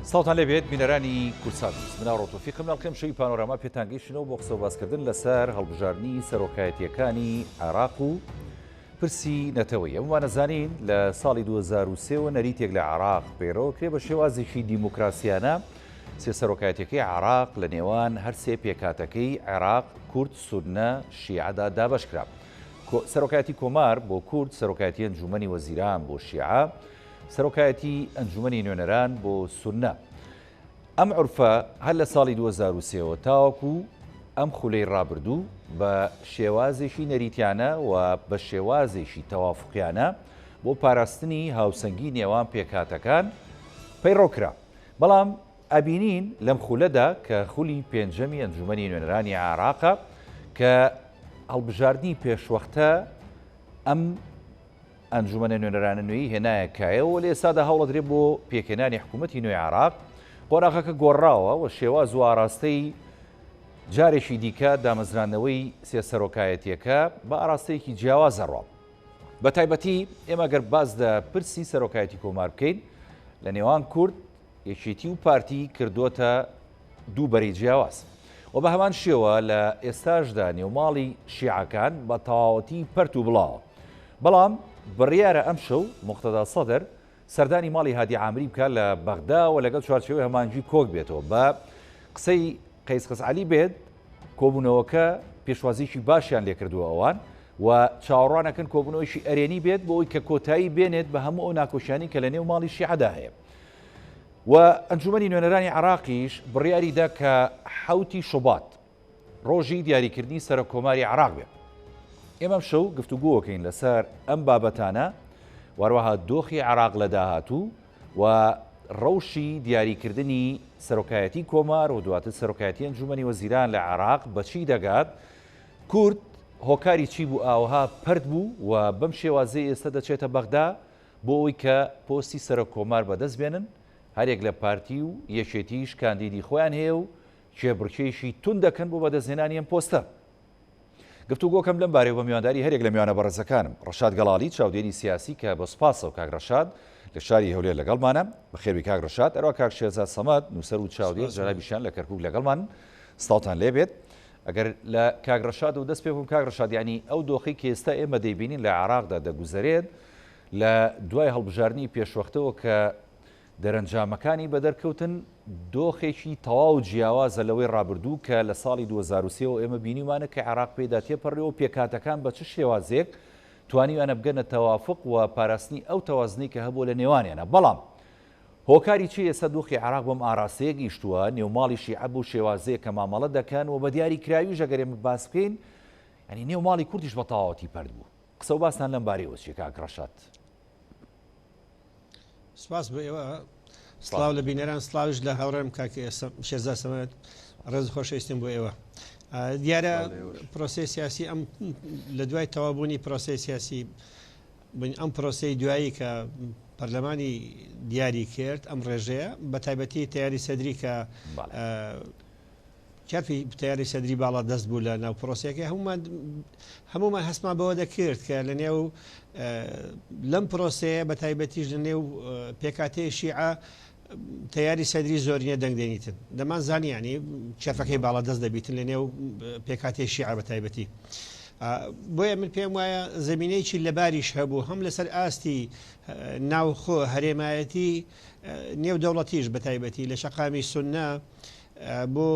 سڵاوتان لێبێت بینەرانی کوردسات نیوز. من ئاڕۆ تۆفیقم لە ئەڵقەی ئەمشەوی پانۆراما پێتان گەیشتینەوە بۆ قسە و باسکردن لەسەر هەڵبژاردنی سەرۆکایەتییەکانی عێراق و پرسی نەتەوەیی. هەموومان ئەزانین لە ساڵی 2003 وە نەریتێک لە عێراق پەیڕەو کرێ بە شێوازێکی دیموکراسیانە سێ سەرۆکایەتیەکەی عێراق لە نێوان هەر سێ پێکهاتەکەی عێراق کورد، سوننە، شیعەدا دابەش کرا. سەرۆکایەتی کۆمار بۆ کورد، سەرۆکایەتی ئەنجوومەنی وەزیران بۆ شیعە، سەرۆکایەتی ئەنجومەنی نوێنەران بۆ سوننە. ئەم عورفە هەر لە ساڵی 2003 ەوە تاوەکو ئەم خولەی ڕابردوو بە شێوازێکی نەریتیانە و بە شێوازێکی تەوافقیانە بۆ پاراستنی هاوسەنگی نێوان پێکهاتەکان پەیڕەو کرا. بەڵام ئەبینین لەم خولەدا کە خولی پێنجەمی ئەنجومەنی نوێنەرانی عێراقە کە هەڵبژاردنی پێشوەختە ئەم ئەنجومەنە نوێنەرانە نوێی هێنایە کایەوە و لە ئێستادا هەوڵەدرێت بۆ پێکهێنانی حکوومەتی نوێی عێراق، قۆناغەکە گۆڕاوە و شێواز و ئاراستەی جارێکی دیکە دامەزراندنەوەی سێ سەرۆکایەتییەکە بە ئاراستەیەکی جیاواز ئەڕوا. بە تایبەتی ئێمە گەر باس لە پرسی سەرۆکایەتی کۆمار بکەین لە نێوان کورد، یەکێتی و پارتی کردۆتە دوو بەرەی جیاواز و بە هەمان شێوە لە ئێستاشدا نێوماڵی شیعەکان بە تەواوەتی پەرت و بڵاوە. بەڵام بڕیارە ئەمشەو موقتەدا سەدر سەردانی ماڵی هادی عامری بکات لە بەغدا و لەگەڵ چوارچێوەی هەماهەنگی کۆک بێتەوە. بە قسەی قەیس خزعەلی بێت کۆبوونەوەکە پێشوازیی باشیان لێکردووە ئەوان و چاوەڕوانەکەن کۆبوونەوەیەکی ئەرێنی بێت بۆ ئەوەی کە کۆتایی بێنێت بە هەموو ئەو ناکۆکیانەی کە لە نێو ماڵی شیعەدا هەیە. و ئەنجومەنی نوێنەرانی عێراقیش بڕیاری دا کە حەوتی شوبات ڕۆژی دیاریکردنی سەرۆک کۆماری عێراق بێت. ئێمە ئەمشەو گفتوگۆکەین لەسەر ئەم بابەتانە و هەروەها دۆخی عێراق لە داهاتوو و ڕەوشی دیاریکردنی سەرۆکایەتی کۆمار و دواتر سەرۆکایەتی ئەنجومەنی وەزیران لە عێراق بەچی دەگات، کورد هۆکاری چی بوو ئاوەها پەرت بوو و بەم شێوازەی ئێستا دەچێتە بەغدا بۆ ئەوەی کە پۆستی سەرۆک کۆمار بەدەست بێنن، هەریەک لە پارتی و یەکێتیش کاندیدی خۆیان هەیە و کێبڕکێیەکی توند دەکەن بۆ بەدەستهێنانی ئەم پۆستە. گفتوگۆکەم لەم بارەیەوە بە میوانداری هەریەک لە میوانە بەڕێزەکانم، ڕەشاد گەڵاڵی چاودێری سیاسی کە بە سوپاسەوە کاک ڕەشاد لە شاری هەولێر لەگەڵمانە، بەخێربێی کاک ڕەشاد، هەروەها کاک شێرزاد سەمەد نووسەر و چاودێر جەنابیشیان لە کەرکووک لەگەڵمانن، سڵاوتان لێبێت. ئەگەر لە کاک ڕەشادەوە دەست پێ بکەم، کاک ڕەشاد یانی ئەو دۆخەی کە ئێستا ئێمە دەیبینین لە عێراقدا دەگوزەرێت لە دوای هەڵبژاردنی پێشوەختەوە کە دەرەنجامەکانی بەدەرکەوتن دۆخێکی تەواو جیاوازە لەوەی ڕابردوو کە لە ساڵی 2003 ەوە ئێمە بینیومانە کە عێراق پێیدا تێپەڕیوە و پێکهاتەکان بە چ شێوازێک توانیویانە بگەنە تەوافق و پاراستنی ئەو تەوازنەی کە هەبووە لە نێوانیانە بەڵام هۆکاری چیە ئێستا دۆخی عێراق بەم ئاراستەیە گەیشتووە، نێوماڵی شیعە بەو شێوازەیە کە مامەڵە دەکەن و بە دیاری کراویش ئەگەر ئێمە باس بکەین یانی نێو ماڵی کوردیش بە تەواوەتی پەرت بوو. قسە و باستان لەم بارەیەوە چیە کاک ڕەشاد؟ سپاس بۆ ئێوە سڵاو لە بینەران سڵاویش لە هاوڕێم کاک شێرزاد سەمەد ڕێز خۆشەویستیم بۆ ئێوە دیارە پرۆسەی سیاسی ئەم لە دوای تەوابوونی پرۆسەی سیاسی ئەم پرۆسەی دوایی کە پەرلەمانی دیاری کرد ئەم ڕێژەیە بە تایبەتی تیاری سەدری کە کەفی تیاری سەدری باڵا دەست بوو لە ناو پرۆسەکە هەمومان هەمومان هەستمان بەوە دەکرد کە لە نێو لەم پرۆسەیە بە تایبەتیش لە نێو پێکاتەی شیعە تەیاری سەدری زۆرینە دەنگ دێنیتن دەمان زانی یانی کەفەکەی باڵا دەست دەبیتن لە نێو پێکهاتەی شیعە بە تایبەتی بۆیە من پێم وایە زمینەیەکی لەباریش هەبوو هەم لەسەر ئاستی ناوخۆ هەرێمایەتی نێو دەوڵەتیش بە تایبەتی لە شەقامی سنە بۆ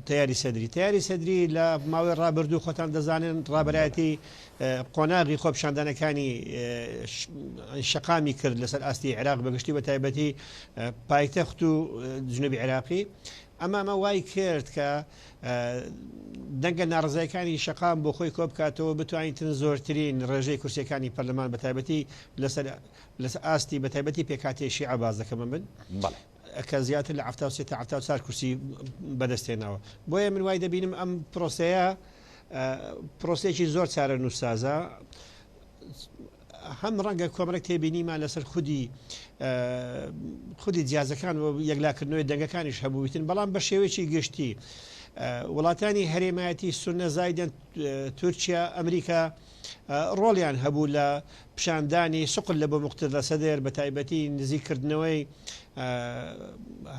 تیاری سەدری تیاری سەدری لە ماوەی ڕابردوو خۆتان دەزانن ڕابەرایەتی قۆناغی خۆپیشاندانەکانی شەقامی کرد لەسەر ئاستی عێراق بەگشتی بە تایبەتی پایتەخت و جنوبی عێراقی ئەمە ئەمە وای کرد کە دەنگە ناڕزایەکانی شەقام بۆ خۆی کۆبکاتەوە بتوانیتن زۆرترین ڕێژەی کورسیەکانی پەرلەمان بە تایبەتی لەسەر لەسەر ئاستی بە تایبەتی پێکهاتەی شیعە باز دەکەم من کە زیاتر لە 73 تا 74 کورسی بەدەستێناوە بۆیە من وای دەبینم ئەم پرۆسەیە پرۆسەیەکی زۆر چارەنووسسازە هەم ڕەنگە کۆمەڵێک تێبینیمان لەسەر خودی خودی جیازەکان و یەکلاکردنەوەی دەنگەکانیش هەبوویتن بەڵام بە شێوەیەکی گشتی. وڵاتانی هەرێمایەتی سوننە زایدەن تورکیا، ئەمریکا ڕۆڵیان هەبوو لە پیشاندانی سوقل لە بۆ موقتەدا سەدر بە تایبەتی نزیک کردنەوەی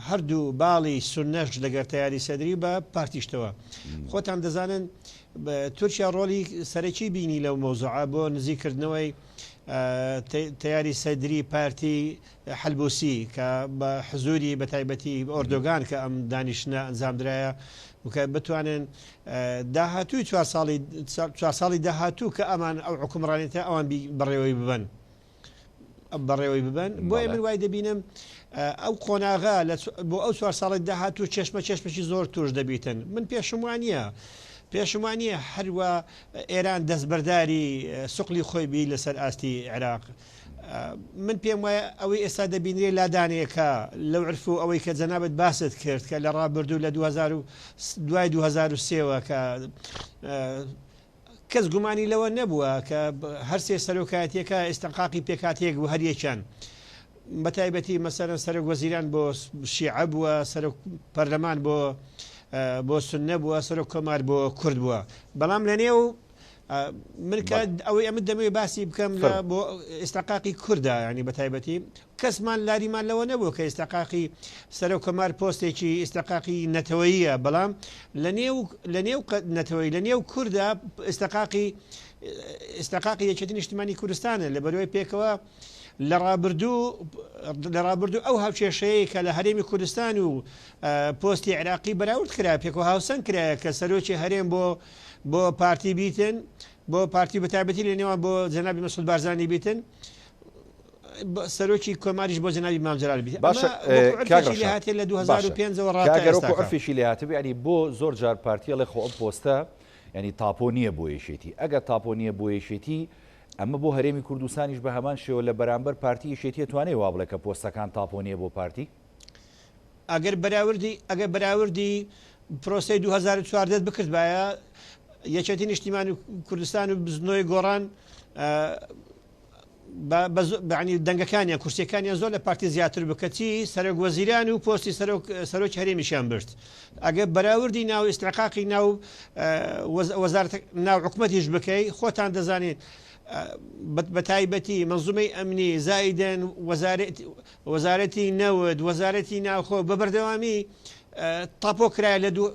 هەردوو باڵی سوننەش لەگەر تەیاری سەدری بە پارتیشتەوە. خۆتان دەزانن تورکیا ڕۆڵی سەرەکی بینی لەو مەوزوعە بۆ نزیک کردنەوەی تەیاری سەدری پارتی حەلبوسی کە بە حزوری بە تایبەتی ئۆردۆگان کە ئەم دانیشتنە ئەنجامدرایە و کە بتوانن داهاتووی چوار ساڵی چوار ساڵی داهاتوو کە ئەمان ئەو حکومڕانێتە ئەوان بەڕێوەی ببەن بەڕێوەی ببەن بۆیە من وای دەبینم ئەو قۆناغە بۆ ئەو چوار ساڵی داهاتوو چێشمە چێشمەکی زۆر توش دەبیتن من پێشم وانە پێشم وانە هەروە ئێران دەستبەرداری سوقلی خۆی بی لەسەر ئاستی عێراق من پێم وایە ئەوەی ئێستا دەبینرێ لادانێکە لەو عرف و ئەوەی کە جەنابت باست کرد کە لە ڕابردوو لە 2000 و دوای 2003ەوە کە کەس گومانی لەوە نەبووە کە هەرسێ سەرۆکایەتیەکە ئێستەقاقی پێکاتەیەک بوو هەریەکیان بە تایبەتی مەسەرەن سەرۆک وەزیران بۆ شیعە بووە سەرۆک پەرلەمان بۆ بۆ سنە بووە سەرۆک کۆمار بۆ کورد بووە بەڵام لە نێو من کە ئەوەی ئەمن دەمەوێت باسی بکەم لە بۆ ئێستاقاقی کووردا ینی بە تایبەتی کەسمان لاریمان لەوە نەبوو کە ئێستاقاقی سەرۆک کۆمار پۆستێکی ئێستاقاقی نەتەوەیە بەڵام لە نێو لە نێو نەتەوەی لە نێو کووردا ئێستاقاقی ئێستاقاقی یەکێتی نیشتمانی کوردستانە لە بەرەوەی پێکەوە لە ڕابردوو لە ڕابردوو ئەو هاوکێشەیە کە لە هەرێمی کوردستان و پۆستی عێراقی بەراورد کرا پێکەوە هاوسەنگ کرایە کە سەرۆکی هەرێم بۆ بۆ پارتی بیتن بۆ پارتی بەتایبەتی لە نێوان بۆ جەنابی مەسعود بارزانی بیتن سەرۆکی کۆماریش بۆ جەنابی مام جەلال بیت باشە کاک ڕەشاد لە 2005 ەوە ڕا تا ئێستا عرفێکی لێ هاتبێ ینی بۆ زۆر جار پارتی ئەڵێ خۆ ئەم پۆستە ینی تاپۆ نییە بۆ یەکێتی ئەگەر تاپۆ نییە بۆ یەکێتی ئەمە بۆ هەرێمی کوردستانیش بە هەمان شێوە لە بەرامبەر پارتی یەکێتی توانێ وا بڵێ کە پۆستەکان تاپۆ نییە بۆ پارتی؟ ئەگەر بەراوردی ئەگەر بەراوردی پرۆسەی 2014 بکردبایە یەکێتی نیشتیمانی کوردستان و بزنۆی گۆڕان بەعنی دەنگەکانیان کورسیەکانیان زۆر لە پارتی زیاتر بکەچی سەرۆک وەزیران و پۆستی سەرۆک سەرۆک هەرێمیشیان برد ئەگەر بەراوردی ناو ئیستحقاقی ناو وەزارەت ناو حکومەتیش بکەی خۆتان دەزانێت بە تایبەتی منزومەی ئەمنی زایدن وەزارەت وەزارەتی نەوت، وەزارەتی ناوخۆ بە بەردەوامی تاپۆ کرایە لە دوو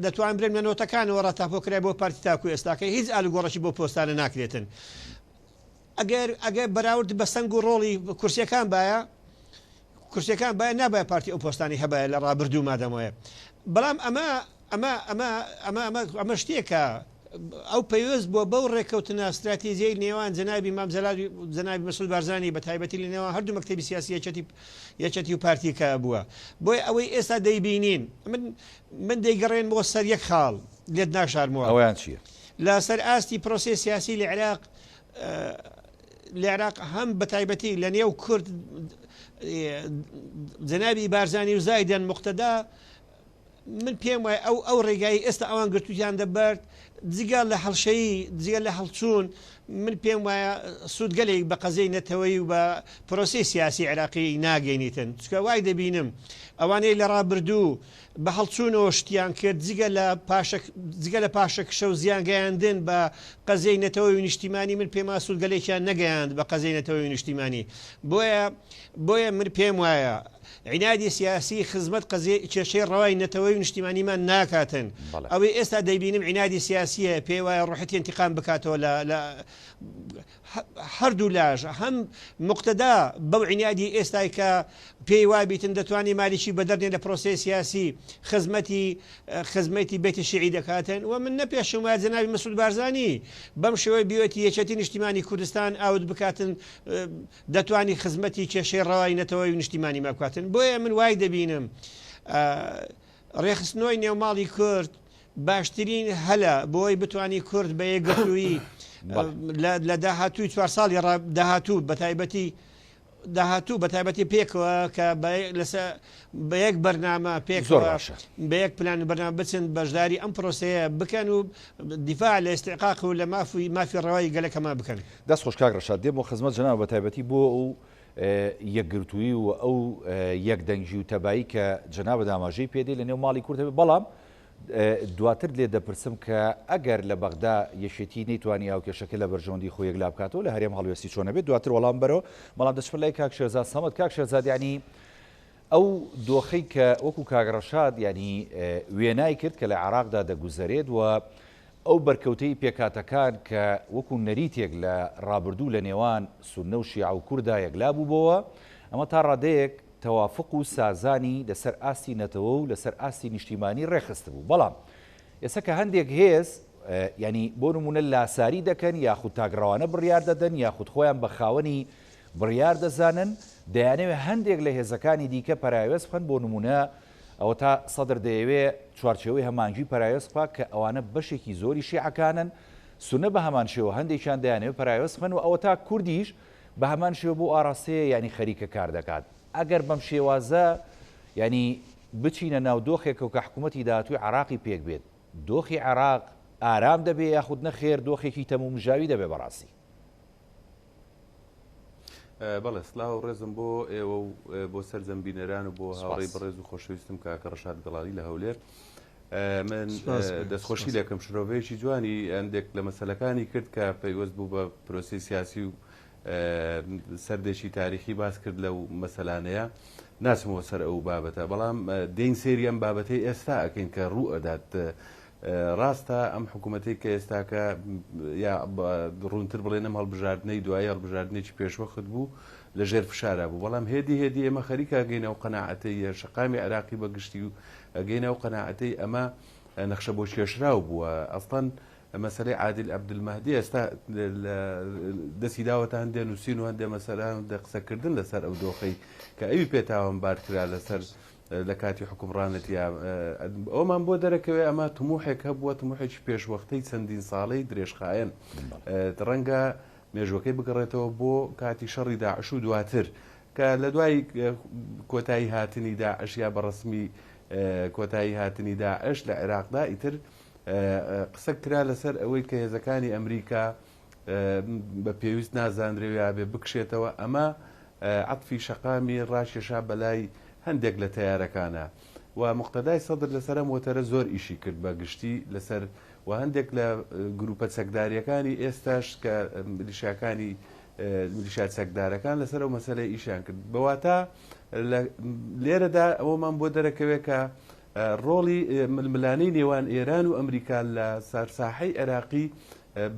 دەتوان برێم لە نۆتەکانەوە ڕا تاپۆ کرای بۆ پارتی تاکو ئێستاکە هیچ ئالوگۆڕێکی بۆ پۆستانە ناکرێتن ئەگەر ئەگەر بەراورد بە سەنگ و ڕۆڵی کورسیەکان باە کورسیەکان باە نابایە پارتی ئەو پۆستانی هەبایە لە ڕابردوو مادەمەوەیە بەڵام ئەمە ئەمە ئەمە ئەمە ئەمە ئەمە شتێکە ئەو پەیوەست بووە بەو ڕێککەوتنە ستراتیجیەی نێوان جەنابی مام جەلال و جەنابی مەسعود بارزانی بە تایبەتی لە نێوان هەردوو مەکتەبی سیاسی یەکێتی یەکێتی و پارتی کە بووە بۆیە ئەوەی ئێستا دەیبینین من من دەیگەڕێنمەوە سەر یەک خاڵ لێت ناشارمەوە ئەویان چییە؟ لەسەر ئاستی پرۆسەی سیاسی لە عێراق لە عێراق هەم بە تایبەتی لە نێو کورد جەنابی بارزانی و زایدەن مقتەدا من پێم وایە ئەو ئەو ڕێگایەی ئێستا ئەوان گرتوویان دەبرد جگە لە هەڵشەیی جگە لە هەڵچوون من پێم وایە سوودگەلێک بە قەزیەی نەتەوەیی و بە پرۆسەی سیاسی عێراقی ناگەینیتن چونکە وای دەبینم ئەوانەی لە ڕابردوو بە هەڵچوونەوە شتیان کرد جگە لە پاشە جگە لە پاشەکشە و زیان گەیاندن بە قەزیەی نەتەوەی و نیشتیمانی من پێم وایە سوودگەلێکیان نەگەیاند بە قەزیەی نەتەوەی و نیشتیمانی بۆیە بۆیە من پێم وایە عینادی سیاسی خزمەت قەزیەی کێشەی ڕەوای نەتەوەی و نیشتیمانیمان ناکاتن. ئەوەی ئێستا دەیبینم عینادی سیاسیە پێی وایە ڕوحیەتی ئینتیقام بکاتەوە لە لە هەردوو لاش هەم موقتەدا بەو عینادی ئێستای کە پێی وابیتن دەتوانی مالیکی بەدەرنێ لە پرۆسەی سیاسی خزمەتی خزمەتی بێتی شیعی دەکاتن و من نەپێشم وایە جەنابی مەسعود بارزانی بەم شێوەی بیوێتی یەکێتی نیشتیمانی کوردستان ئاوت بکاتن دەتوانی خزمەتی کێشەی ڕەوای نەتەوەی و نیشتیمانی مە بکاتن بۆیە من وای دەبینم ڕێخستنەوەی نێوماڵی کورد باشترین هەلە بۆی بتانی کورد بە یەکگرتوویی لە داهاتووی چوار ساڵی داهاتوو بە تایبەتی داهاتوو بە تایبەتی پێکەوە کە لەسەر بە یەک بەرنامە پێکەوە بە یەک پلان و بەرنامە بچن بەشداری ئەم پرۆسەیە بکەن و دیفاع لە ئیستحقاق و لە مافی مافی ڕەوای گەلەکەمان بکەن. دەست خۆش کاک ڕەشاد، دێمەوە خزمەت جەنابت بە تایبەتی بۆ ئەو یەکگرتوویی و ئەو یەکدەنگی و تەبایی کە جەنابت ئاماژەی پێ دەی لە نێو ماڵی کورد هەبێ بەڵام دواتر لێت دەپرسم کە ئەگەر لە بەغدا یەکێتی نەیتوانی هاوکێشەکە لە بەرژەوەندی خۆی یەکلا بکاتەوە لە هەرێم هەڵوێستی چۆن ئەبێت دواتر وەڵام بەرەوە بەڵام دەچمە لای کاک شێرزاد سەمەد کاک شێرزاد یانی ئەو دۆخەی کە وەکو کاک ڕەشاد یانی وێنای کرد کە لە عێراقدا دەگوزەرێت و ئەو بەرکەوتەی پێکهاتەکان کە وەکو نەریتێک لە ڕابردوو لە نێوان سوننە و شیعە و کوردا یەکلا بووبۆوە، ئەمە تا ڕادەیەک تەوافوق و سازانی لەسەر ئاستی نەتەوە و لەسەر ئاستی نیشتیمانی ڕێکخستبوو. بەڵام ئێستا کە هەندێک هێز یانی بۆ نموونە لاساری دەکەن یاخود تاکڕەوانە بڕیار دەدەن یاخود خۆیان بە خاوەنی بڕیار دەزانن، دەیانەوێت هەندێک لە هێزەکانی دیکە پەراوێز بخەن، بۆ نموونە ئەوەتا سەدر دەیەوێ چوارچێوەی هەماهەنگی پەراوێز بخا کە ئەوانە بەشێکی زۆری شیعەکانن، سوننە بە هەمان شێوە هەندێکیان دەیانەوێ پەراوێز بخەن و ئەوەتا کوردیش بە هەمان شێوە بەو ئاراستەیە یانی خەریکە کار دەکات. ئەگەر بەم شێوازە یانی بچینە ناو دۆخێکەوە کە حکوومەتی داهاتووی عێراقی پێک بێت، دۆخی عێراق ئارام دەبێ یاخود نەخێر دۆخێکی تەمومژاوی دەبێ بەڕاستی؟ بەڵێ سلااو و ڕێزم بۆ ئێوە و بۆ سەرجەم بینەران و بۆ هاوڕێی بەڕێز و خۆشەویستم کاکە ڕەشاد گەڵالی لە هەولێر من دەستخۆشی لەکەم شرۆڤەیەکی جوانی هەندێک لە مەسلەکانی کرد کە پەیوەست بوو بە پرۆسی سیاسی و سەردێکی تاریخی باس کرد لەو مەسەلانەیە ناچمەوە سەر ئەو بابەتە بەڵام دێین سێری ئەم بابەتەی ئێستا ئەکەین کە ڕوو ئەدات ڕاستە ئەم حکوومەتەی کە ئێستاکە یا ڕوونتر بڵێن ئەم هەڵبژاردنەی دوایی هەڵبژاردنێکی پێشوەخت بوو لە ژێر فشارا بوو بەڵام هێدی هێدی ئێمە خەریکە ئەگەینە ئەو قەناعەتەی شەقامی عێراقی بە گشتی و ئەگەینە ئەو قەناعەتەی ئەمە نەخشە بۆ کێشراو بووە ئەسڵەن مەسەلەی عادل عەبدولمەهدی ئێستا دەستی داوەتە هەندێ نووسین و هەندێ مەسەلە هەندێ قسەکردن لەسەر ئەو دۆخەی کە ئەوی پێتاوانبار کرا لەسەر لە کاتی حوکمڕانەتیا ئەومان بۆ دەرەکەوێ ئەمە تموحێک هەبووە تموحێکی پێشوەختەی چەندین ساڵەی درێژخایەن ڕەنگە مێژوەکەی بگەڕێتەوە بۆ کاتی شەڕی داعش و دواتر کە لە دوای کۆتایی هاتنی داعش یا بە ڕسمی کۆتایی هاتنی داعش لە عێراقدا ئیتر قسە کرا لەسەر ئەوەی کە هێزەکانی ئەمریکا بە پێویست نازانرێ و یا بێ بکشێتەوە، ئەمە عەتفی شەقامی ڕاکێشا بەلای هەندێک لە تەیارەکانا و موقتەدای سەدر لەسەر ئەم وەتەرە زۆر ئیشی کرد بە گشتی لەسەر و هەندێک لە گروپە چەکداریەکانی ئێستاش کە میلیشیاکانی میلیشیا چەکدارەکان لەسەر ئەو مەسەلەیە ئیشیان کرد بە واتا لێرەدا ئەوەمان بۆ دەرەکەوێت کە ڕۆڵی ململانێی نێوان ئێران و ئەمریکا لە سەر ساحەی عێراقی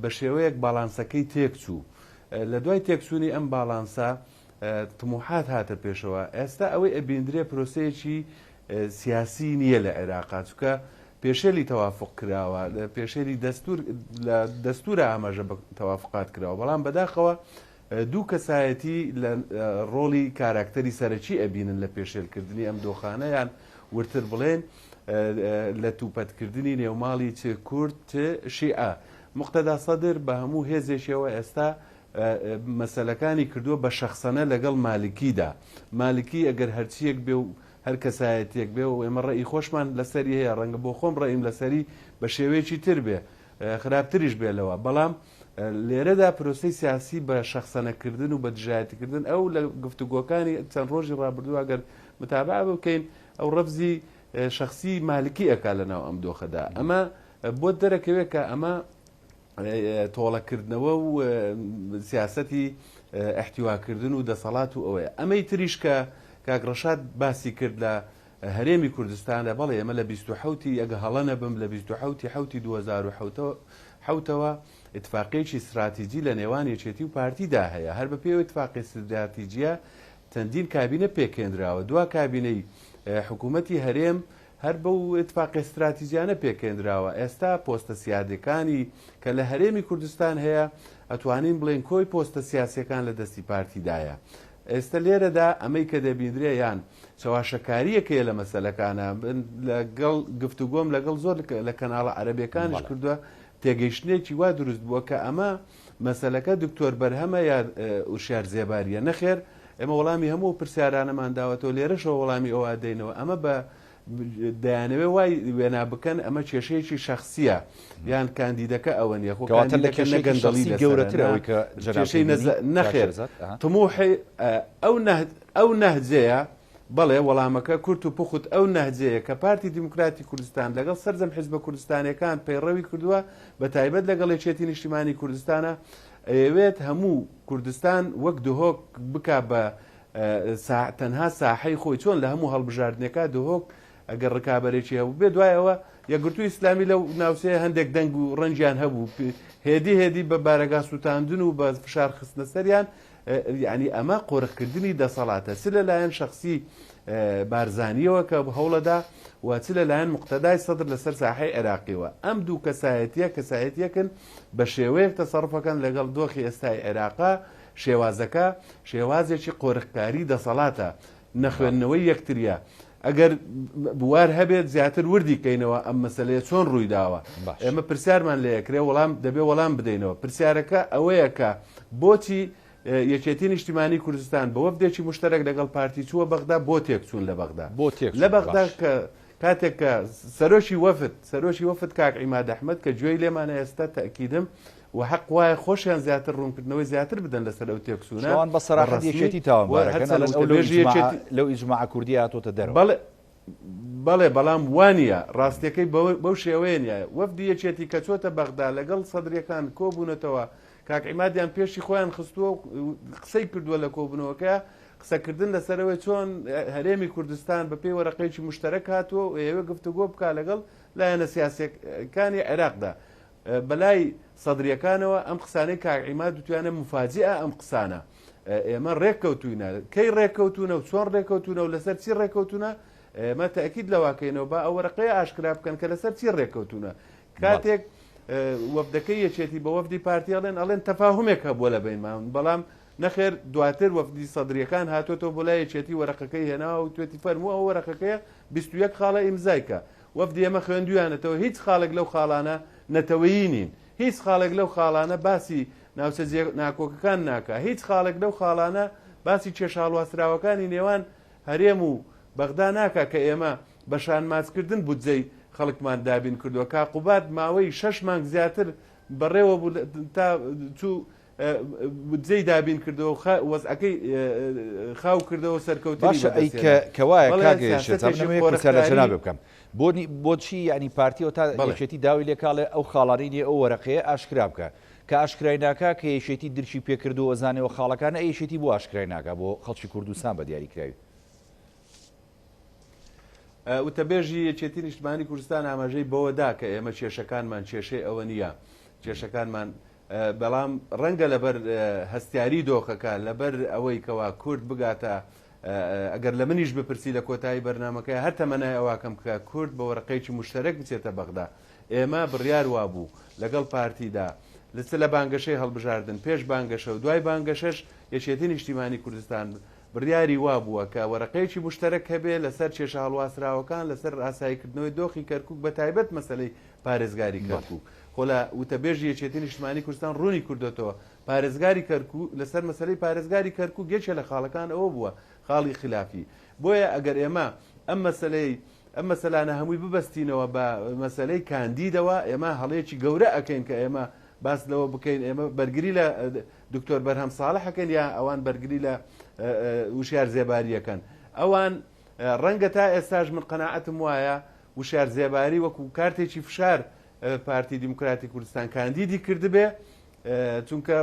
بە شێوەیەک باڵانسەکەی تێکچوو. لە دوای تێکچوونی ئەم باڵانسە تموحات هاتە پێشەوە. ئێستا ئەوەی ئەبیندرێ پرۆسەیەکی سیاسی نییە لە عێراقا، چونکە پێشێلی تەوافق کراوە، پێشێلی دەستور لە دەستورا ئاماژە بە تەوافقات کراوە، بەڵام بەداخەوە دوو کەسایەتی لە ڕۆڵی کاراکتەری سەرەکی ئەبینن لە پێشێلکردنی ئەم دۆخانە یان وردتر بڵێن لە توپەتکردنی نێوماڵی چ کورد چ شیعە. موقتەدا سەدر بە هەموو هێزێکیەوە ئێستا مەسەلەکانی کردووە بە شەخسەنە لەگەڵ مالکیدا. مالکی ئەگەر هەرچیەک بێ و هەر کەسایەتیەک بێ و ئێمە ڕەئی خۆشمان لەسەری هەیە ڕەنگە بۆ خۆم ڕەئیم لەسەری بە شێوەیەکی تر بێ خراپتریش بێ لەوە بەڵام لێرەدا پرۆسەی سیاسی بە شەخسەنەکردن و بە دژایەتیکردن ئەو لە گفتوگۆکانی چەند ڕۆژی ڕابردوو ئەگەر متابعە بکەین ئەو ڕەفزی شەخسی مالکی ئەکا لەناو ئەم دۆخەدا ئەمە بۆت دەرەکەوێت کە ئەمە تۆڵەکردنەوە و سیاسەتی ئەحتیواکردن و دەسەڵات و ئەوەیە ئەمەی تریش کە کاک ڕەشاد باسی کرد لە هەرێمی کوردستانە بەڵێ ئێمە لە 27 ئەگە هەڵە نەبم لە 27 حوتی 2007ەوە ئیتفاقیەکی ستراتیجی لە نێوان یەکێتی و پارتیدا هەیە هەر بە پێی ئەو ئیتفاقیە ستراتیجیە چەندین کابینە پێکهێنراوە دوا کابینەی حکوومەتی هەرێم هەر بەو ئیتفاقیە ستراتیجیانە پێکهێنراوە ئێستا پۆستە سیادەکانی کە لە هەرێمی کوردستان هەیە ئەتوانین بڵێن کۆی پۆستە سیاسیەکان لە دەستی پارتیدایە ئێستا لێرەدا ئەمەی کە دەبیندرێ یان چەواشەکاریەک هەیە لە مەسەلەکانە من لەگەڵ گفتوگۆم لەگەڵ زۆر لە کەناڵە عەرەبیەکانیش کردووە تێگەیشتنێکی وا دروست بووە کە ئەمە مەسەلەکە دکتۆر بەرهەمە یا وشیار زێباریە نەخێر ئێمە وەڵامی هەموو پرسیارانەمان داوەتەوە لێرەشەوە وەڵامی ئەوە دەینەوە ئەمە بە دەیانەوێ وای وێنا بکەن ئەمە کێشەیەکی شەخسیە یان کاندیدەکە ئەوە نیە خۆ کەواتە لە کاندیدەکە نە کێشەیەکی گەندەڵی شەخسی لەسەرە گەورەترە نە ئەوەی کە جەنابت کێشەی دەیبینی نەز کاک نەخێر شێرزاد ئەها. تموحی ئەو نەه ئەو نەهجەیە. بەڵێ وەڵامەکە کورت و پوخت ئەو نەهجەیە کە پارتی دیموکراتی کوردستان لەگەڵ سەرجەم حیزبە کوردستانیەکان پەیڕەوی کردووە بە تایبەت لەگەڵ یەکێتی نیشتیمانی کوردستانە ئەیەوێت هەموو کوردستان وەک دهۆک بکا بە تەنها ساحەی خۆی چۆن لە هەموو هەڵبژاردنێکا دهۆک ئەگەر ڕکابەرێکی هەبوو بێ دوای ئەوە یەکگرتووی ئیسلامی لەو ناوچەیە هەندێک دەنگ و ڕەنگیان هەبوو هێدی هێدی بە بارەگا سووتاندن و بە فشار خستنە سەریان یعنی ئەمە قۆرخکردنی دەسەڵاتە چ لەلایەن شخصی بارزانیەوە کە هەوڵەدا و چ لەلایەن مقتەدای سەدر لەسەر ساحەی عێراقیەوە ئەم دوو کەسایەتیە کەسایەتیەکن بە شێوەیەک تەسەڕفەکەن لەگەڵ دۆخی ئێستای عێراقا شێوازەکە شێوازێکی قۆرخکاری دەسەڵاتە نەخوێندنەوەی یەکتریە ئەگەر بوار هەبێت زیاتر وردی کەینەوە ئەم مەسەلەیە چۆن ڕوویداوە ئێمە پرسیارمان لێ ئەکرێ وەڵام دەبێ وەڵام بدەینەوە پرسیارەکە ئەوەیە کە بۆچی یەکێتی نیشتیمانی کوردستان بە وەفدێکی مشتەرەک لەگەڵ پارتی چووە بەغدا بۆ تێکچوون لە بەغدا بۆ تێکچوون لە بەغدا باش. کە کاتێک کە سەرۆکی وەفد سەرۆکی وەفد کاک عیماد ئەحمەد کە گوێی لێمانە ئێستا تەئکیدم و حەق وایە خۆشیان زیاتر ڕوونکردنەوەی زیاتر بدەن لەسەر ئەو تێکچوونە ئەوان بە بە سەراحەت ڕەسمی یەکێتی و تاوانبارەکەن هەرچەندە ئەڵێن ئەو لەو وتەبێژی ئیجماعە یەکێتی لەو ئیجماعە کوردیە هاتۆتە دەرەوە. بەڵێ بەڵێ بەڵام وانیە ڕاستیەکەی بەو شێوەیە نیە وەفدی یەکێتی کە چۆتە بەغدا لەگەڵ سەدریەکان کۆبوونەتەوە کاک عیمادیان پێشی خۆیان خستووە و قسەی کردووە لە کۆبوونەوەکە قسەکردن لەسەرەوەی چۆن هەرێمی کوردستان بە پێی وەرەقەیەکی مشتەرەک هاتووە و ئەیەوێ گفتوگۆ بکا لەگەڵ لایەنە سیاسیەکانی عێراقدا بەلای سەدریەکانەوە ئەم قسانەی کاک عیماد وتویانە مفاجئە ئەم قسانە ئێمە ڕێککەوتوینە کەی ڕێککەوتونە و چۆن ڕێککەوتونە و لەسەر چی ڕێککەوتونە ئێمە تەئکید لەواکەینەوە با ئەو وەرەقەیە ئاشکرا بکەن کە لەسەر چی ڕێککەوتونە کاتێک وەفدەکەی یەکێتی بە وەفدی پارتی ئەڵێن ئەڵێن تەفاهمێک هەبووە لە بینمان بەڵام نەخێر دواتر وەفدی سەدریەکان هاتۆتەوە بۆ لای یەکێتی وەرەقەکەی هێناوە و توێتی فەرموو ئەو وەرەقەکەیە 21 خاڵە ئیمزای کە وەفدی ئێمە خوێندویانەتەوە هیچ خاڵێک لەو خاڵانە نەتەوەیی نین هیچ خاڵێک لەو خاڵانە باسی ناوچە جێ ناکۆکەکان ناکا هیچ خاڵێک لەو خاڵانە باسی کێشە هەڵواسراوەکانی نێوان هەرێم و بەغدا ناکا کە ئێمە بە شانماچکردن بودجەی خەڵکمان دابین کردووە کا قوباد ماوەی شەش مانگ زیاتر بەڕێوە بوو تا چوو بودجەی دابین کردەوە و وەزعەکەی خاو کردەوە سەرکەوتنی باشە ئەی بەدەستهێنا. کە کەوایە بەڵێ کاک شێرزاد من سیاسەتێکی ئەمەوێ پرسیار لە قۆرخکاری جەنابێ بکەم بۆ بۆچی یعنی پارتیەوە تا بەڵێ. یەکێتی داوی لێکاڵێ ئەو خاڵانەی نیە ئەو وەرەقەیە ئاشکرا بکە کە ئاشکرای ناکا کە یەکێتی درکی پێکردو ئەزانێ خاڵەکانە ئەی یەکێتی بۆ ئاشکرای ناکا بۆ خەڵکی کوردستان بە دیاریکراوی؟ وتەبێژی یەکێتی نیشتمانی کوردستان ئاماژەی بەوە دا کە ئێمە کێشەکانمان کێشەی ئەوە نییە کێشەکانمان بەڵام ڕەنگە لەبەر هەستیاری دۆخەکە، لەبەر ئەوەی کەوا کورد بگاتە، ئەگەر لە منیش بپرسی لە کۆتایی بەرنامەکەی هەر تەمەنای ئەوەکەم کە کورد بە وەرەقەیەکی موشتەرەک بچێتە بەغدا. ئێمە بڕیار وابوو لەگەڵ پارتیدا چ لە بانگەشەی هەڵبژاردن، پێش بانگەشە و دوای بانگەشەش یەکێتی نیشتیمانی کوردستان بڕیاری وابووە کە وەرەقەیەکی موشتەرەک هەبێ لەسەر کێشە هەڵواسراوەکان، لەسەر ئاساییکردنەوەی دۆخی کەرکوک بەتایبەت مەسەلەی پارێزگاری کەرکوک. خۆ لە وتەبێژی یەکێتی نیشتمانی کوردستان ڕوونی کردۆتەوە پارێزگاری کەرکوک لەسەر مەسەلەی پارێزگاری کەرکوک یەکێ لە خاڵەکان ئەوە بووە خاڵی خلافی بۆیە ئەگەر ئێمە ئەم مەسەلەی ئەم مەسەلانە هەمووی ببەستینەوە بە مەسەلەی کاندیدەوە ئێمە هەڵەیەکی گەورە ئەکەین کە ئێمە باس لەوە بکەین ئێمە بەرگری لە دکتۆر بەرهەم ساڵح ئەکەین یا ئەوان بەرگری لە وشیار زێباری ئەکەن ئەوان ڕەنگە تا ئێستاش من قەناعەتم وایە وشیار زێباری وەکو کارتێکی فشار پارتی دیموکراتی کوردستان کاندیدی کردبێ چونکە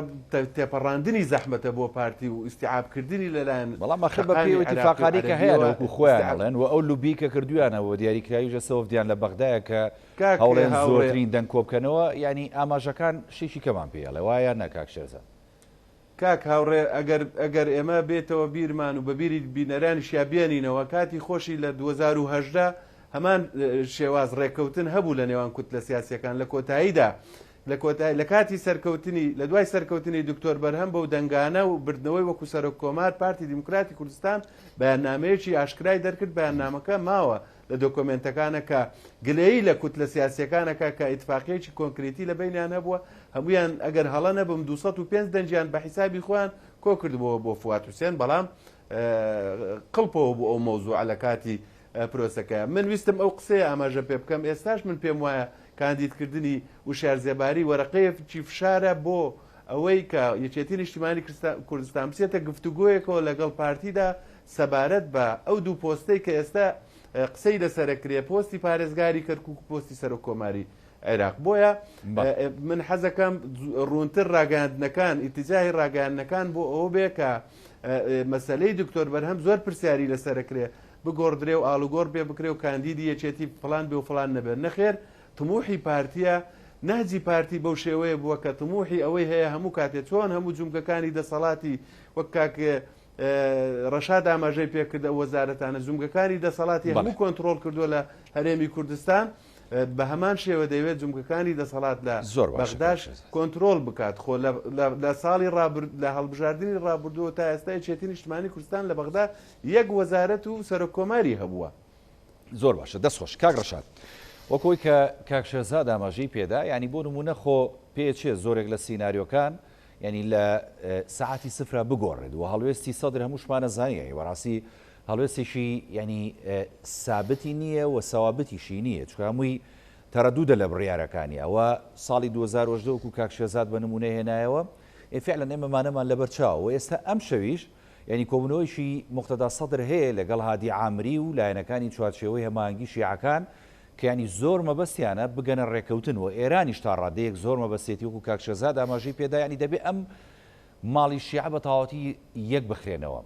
تێپەڕاندنی زەحمەتە بۆ پارتی و ئیستیعابکردنی لەلایەن بەڵام ئەخر بە پێی شەقامی عێراقی و ئیتیفاقانەی کە هەیانە عەرەبیەوە وەکو خۆیان ئیستیعاب ئەڵێن و ئەو لوبی کە کردویانە و دیاریکراویش ئێستا وەفدیان لە بەغدایە کە کاک هەوڵێن هاوڕێ. زۆرترین دەنگ کۆبکەنەوە یانی ئاماژەکان شتێکی کەمان پێ ئەڵێ وایە یان نا کاک شێرزاد؟ کاک هاوڕێ ئەگەر ئەگەر ئێمە بێتەوە بیرمان و بە بیری بینەرانیشیا بێنینەوە کاتی خۆشی لە 2018 هەمان شێواز ڕێککەوتن هەبوو لە نێوان کوتلە سیاسیەکان لە کۆتاییدا لە کۆتایی لە کاتی سەرکەوتنی لە دوای سەرکەوتنی دکتۆر بەرهەم بەو دەنگانە و بردنەوەی وەکو سەرۆک کۆمار پارتی دیموکراتی کوردستان بەیاننامەیەکی ئاشکرای دەرکرد بەیاننامەکە ماوە لە دۆکۆمێنتەکانە کە گلەیی لە کوتلە سیاسیەکانەکە کە ئیتفاقیەکی کۆنکریتی لە بەینیان هەبووە هەموویان ئەگەر هەڵە نەبم 205 دەنگیان بە حیسابی خۆیان کۆکردبووەوە بۆ فواد حوسێن بەڵام قڵپەوە بوو ئەو مەوزوعە لە کاتی پرۆسەکە من ویستم ئەو قسەیە ئاماژە پێ بکەم ئێستاش من پێم وایە کاندیدکردنی وشیار زێباری وەرەقەیەکی فشارە بۆ ئەوەی کە یەکێتی نیشتیمانی کوردستان بچێتە گفتوگۆیەکەوە لەگەڵ پارتیدا سەبارەت بە ئەو دوو پۆستەی کە ئێستا قسەی لەسەرەکرێ پۆستی پارێزگاری کەرکوک و پۆستی سەرۆک کۆماری عێراق بۆیە من حەزەکەم ڕوونتر ڕاگەیاندنەکان ئیتجاهی ڕاگەیاندنەکان بۆ ئەوە بێ کە مەسلەی دکتۆر بەرهەم زۆر پرسیاری لەسەرەکرێ بگۆڕدرێ و ئاڵوگۆڕ پێ بکرێ و کاندیدی یەکێتی فلان بێ و فلان نەبێت نەخێر تموحی پارتیە نەهجی پارتی بەو شێوەیە بووە کە تموحی ئەوەی هەیە هەموو کاتێ چۆن هەموو جومگەکانی دەسەڵاتی وەک کاک ڕەشاد ئاماژەی پێکرد ئەو وەزارەتانە جومگەکانی دەسەڵاتی هەموو کۆنترۆڵ کردووە لە هەرێمی کوردستان بە هەمان شێوە دەیەوێت جومگەکانی دەسەڵات لە زۆر باشە بەغداش کاک شێرزاد. کۆنترۆڵ بکات خۆ لە ساڵی ڕابرد لە هەڵبژاردنی ڕابردووە تا ئێستا یەکێتی نیشتمانی کوردستان لە بەغدا یەک وەزارەت و سەرۆک کۆماری هەبووە. زۆر باشە دەست خۆش کاک ڕەشاد. وەک ئەوەی کە کاک شێرزاد ئاماژەی پێدا یانی بۆ نموونە خۆ پێچێ زۆرێک لە سیناریۆکان یانی لە سەعاتی سفرا بگۆڕێت و هەڵوێستی سەدر هەمووشمانە زانی یانی بەڕاستی هەڵوێستێکی یانی سابتی نییە و سەوابتیشی نییە چونکە هەمووی تەرەدودە لە بڕیارەکانی ئەوە ساڵی 2010 وەکو کاک شێرزاد بە نمونە هێنایەوە ئێ فعلا ئێمە مانەمان لەبەر چاوە و ئێستا ئەم شەویش یانی کۆبوونەوەیەکی موقتەدا سەدر هەیە لەگەڵ هادی عامری و لایەنەکانی چوارچێوەی هەماهەنگی شیعەکان کە یانی زۆر مەبەستیانە بگەنە ڕێکەوتن و ئێرانیش تا ڕادەیەک زۆر مەبەستێتی وەکو کاک شێرزاد ئاماژەی پێدا یانی دەبێ ئەم ماڵی شیعە بە تەواوەتی یەک بخرێنەوە.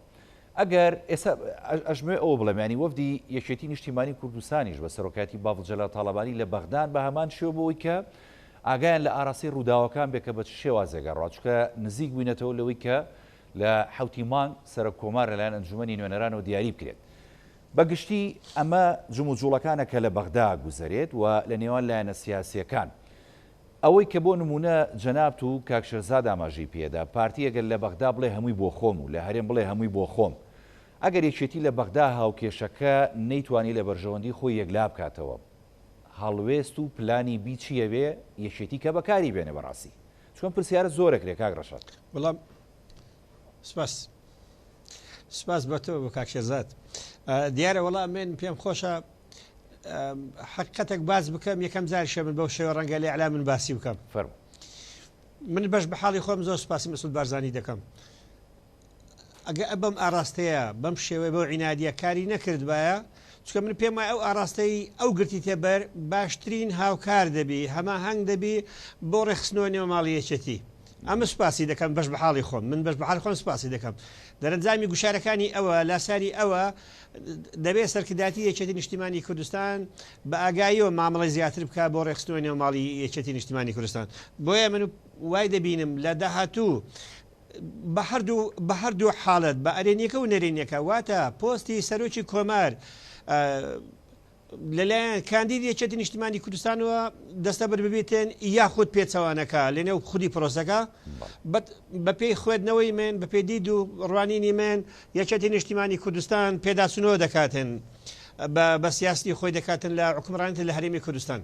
ئەگەر ئێستا ئەشمەوێ ئەوە بڵێم یانی وەفدی یەکێتی نیشتیمانی کوردستانیش بە سەرۆکایەتی بافڵ جەلال تاڵەبانی لە بەغدان بە هەمان شێوە بۆ ئەوەی کە ئاگایان لە ئاراستەی ڕووداوەکان بێ کە بە چ شێوازێک ئەڕوا چونکە نزیک بووینەتەوە لەوەی کە لە حەوتی مانگ سەرۆک کۆمار لەلایەن ئەنجومەنی نوێنەرانەوە دیاری بکرێت. بە گشتی ئەمە جموجوڵەکانە کە لە بەغدا گوزەرێت و لە نێوان لایەنە سیاسییەکان. ئەوەی کە بۆ نموونە جەنابت و کاک شێرزاد ئاماژەی پێدا، پارتی ئەگەر لە بەغدا بڵێ هەمووی بۆ خۆم و لە هەرێم بڵێ هەمووی بۆ خۆم، ئەگەر یەکێتی لە بەغدا هاوکێشەکە نەیتوانی لە بەرژەوەندی خۆی یەکلا بکاتەوە، هەڵوێست و پلانی بی چییە بێ یەکێتی کە بەکاری بێنێ بەڕاستی؟ چونکە ئەم پرسیارە زۆر ئەکرێ کاک ڕەشاد. وەڵا سپاس سپاس بە تۆ بۆ کاک شێرزاد. دیارە وەڵا من پێم خۆشە حقیقەتێک باس بکەم یەکەم جاریشە من بەو شێوە ڕەنگە لە ئیعلام من باسی بکەم. فەرموو. من بەش بە حاڵی خۆم زۆر سپاسی مەسعود بارزانی دەکەم. ئەگە بەم ئاراستەیە بەم شێوەیە بەو عینادیە کاری نەکردبایە چونکە من پێم وایە ئەو ئاراستەی ئەو گرتیتە بەر باشترین هاوکار دەبی هەماهەنگ دەبی بۆ ڕێکخستنەوە نێو ماڵی یەکێتی ئەمە سوپاسی دەکەم بەش بە حاڵی خۆم من بەش بە حاڵی خۆم سوپاسی دەکەم دەرەنجامی گوشارەکانی ئەوە لاساری ئەوە دەبێت سەرکردایەتی یەکێتی نیشتیمانی کوردستان بە ئاگاییەوە مامەڵەی زیاتر بکات بۆ ڕێکخستنەوەی نێو ماڵی یەکێتی نیشتیمانی کوردستان بۆیە من وای دەبینم لە داهاتوو بە هەردوو بە هەردوو حاڵەت بە ئەرێنیەکە و نەرێنیەکە واتە پۆستی سەرۆکی کۆمار لەلایەن کاندیدی یەکێتی نیشتیمانی کوردستانەوە دەستەبەر ببێتن یاخود پێچەوانەکە لەنێو خودی پرۆسەکە بەپێی خوێندنەوەی من بەپێی دید و ڕوانینی من یەکێتی نیشتیمانی کوردستان پێداچوونەوە دەکاتن بە سیاستی خۆی دەکاتن لە حکومڕانیت لە هەرێمی کوردستان.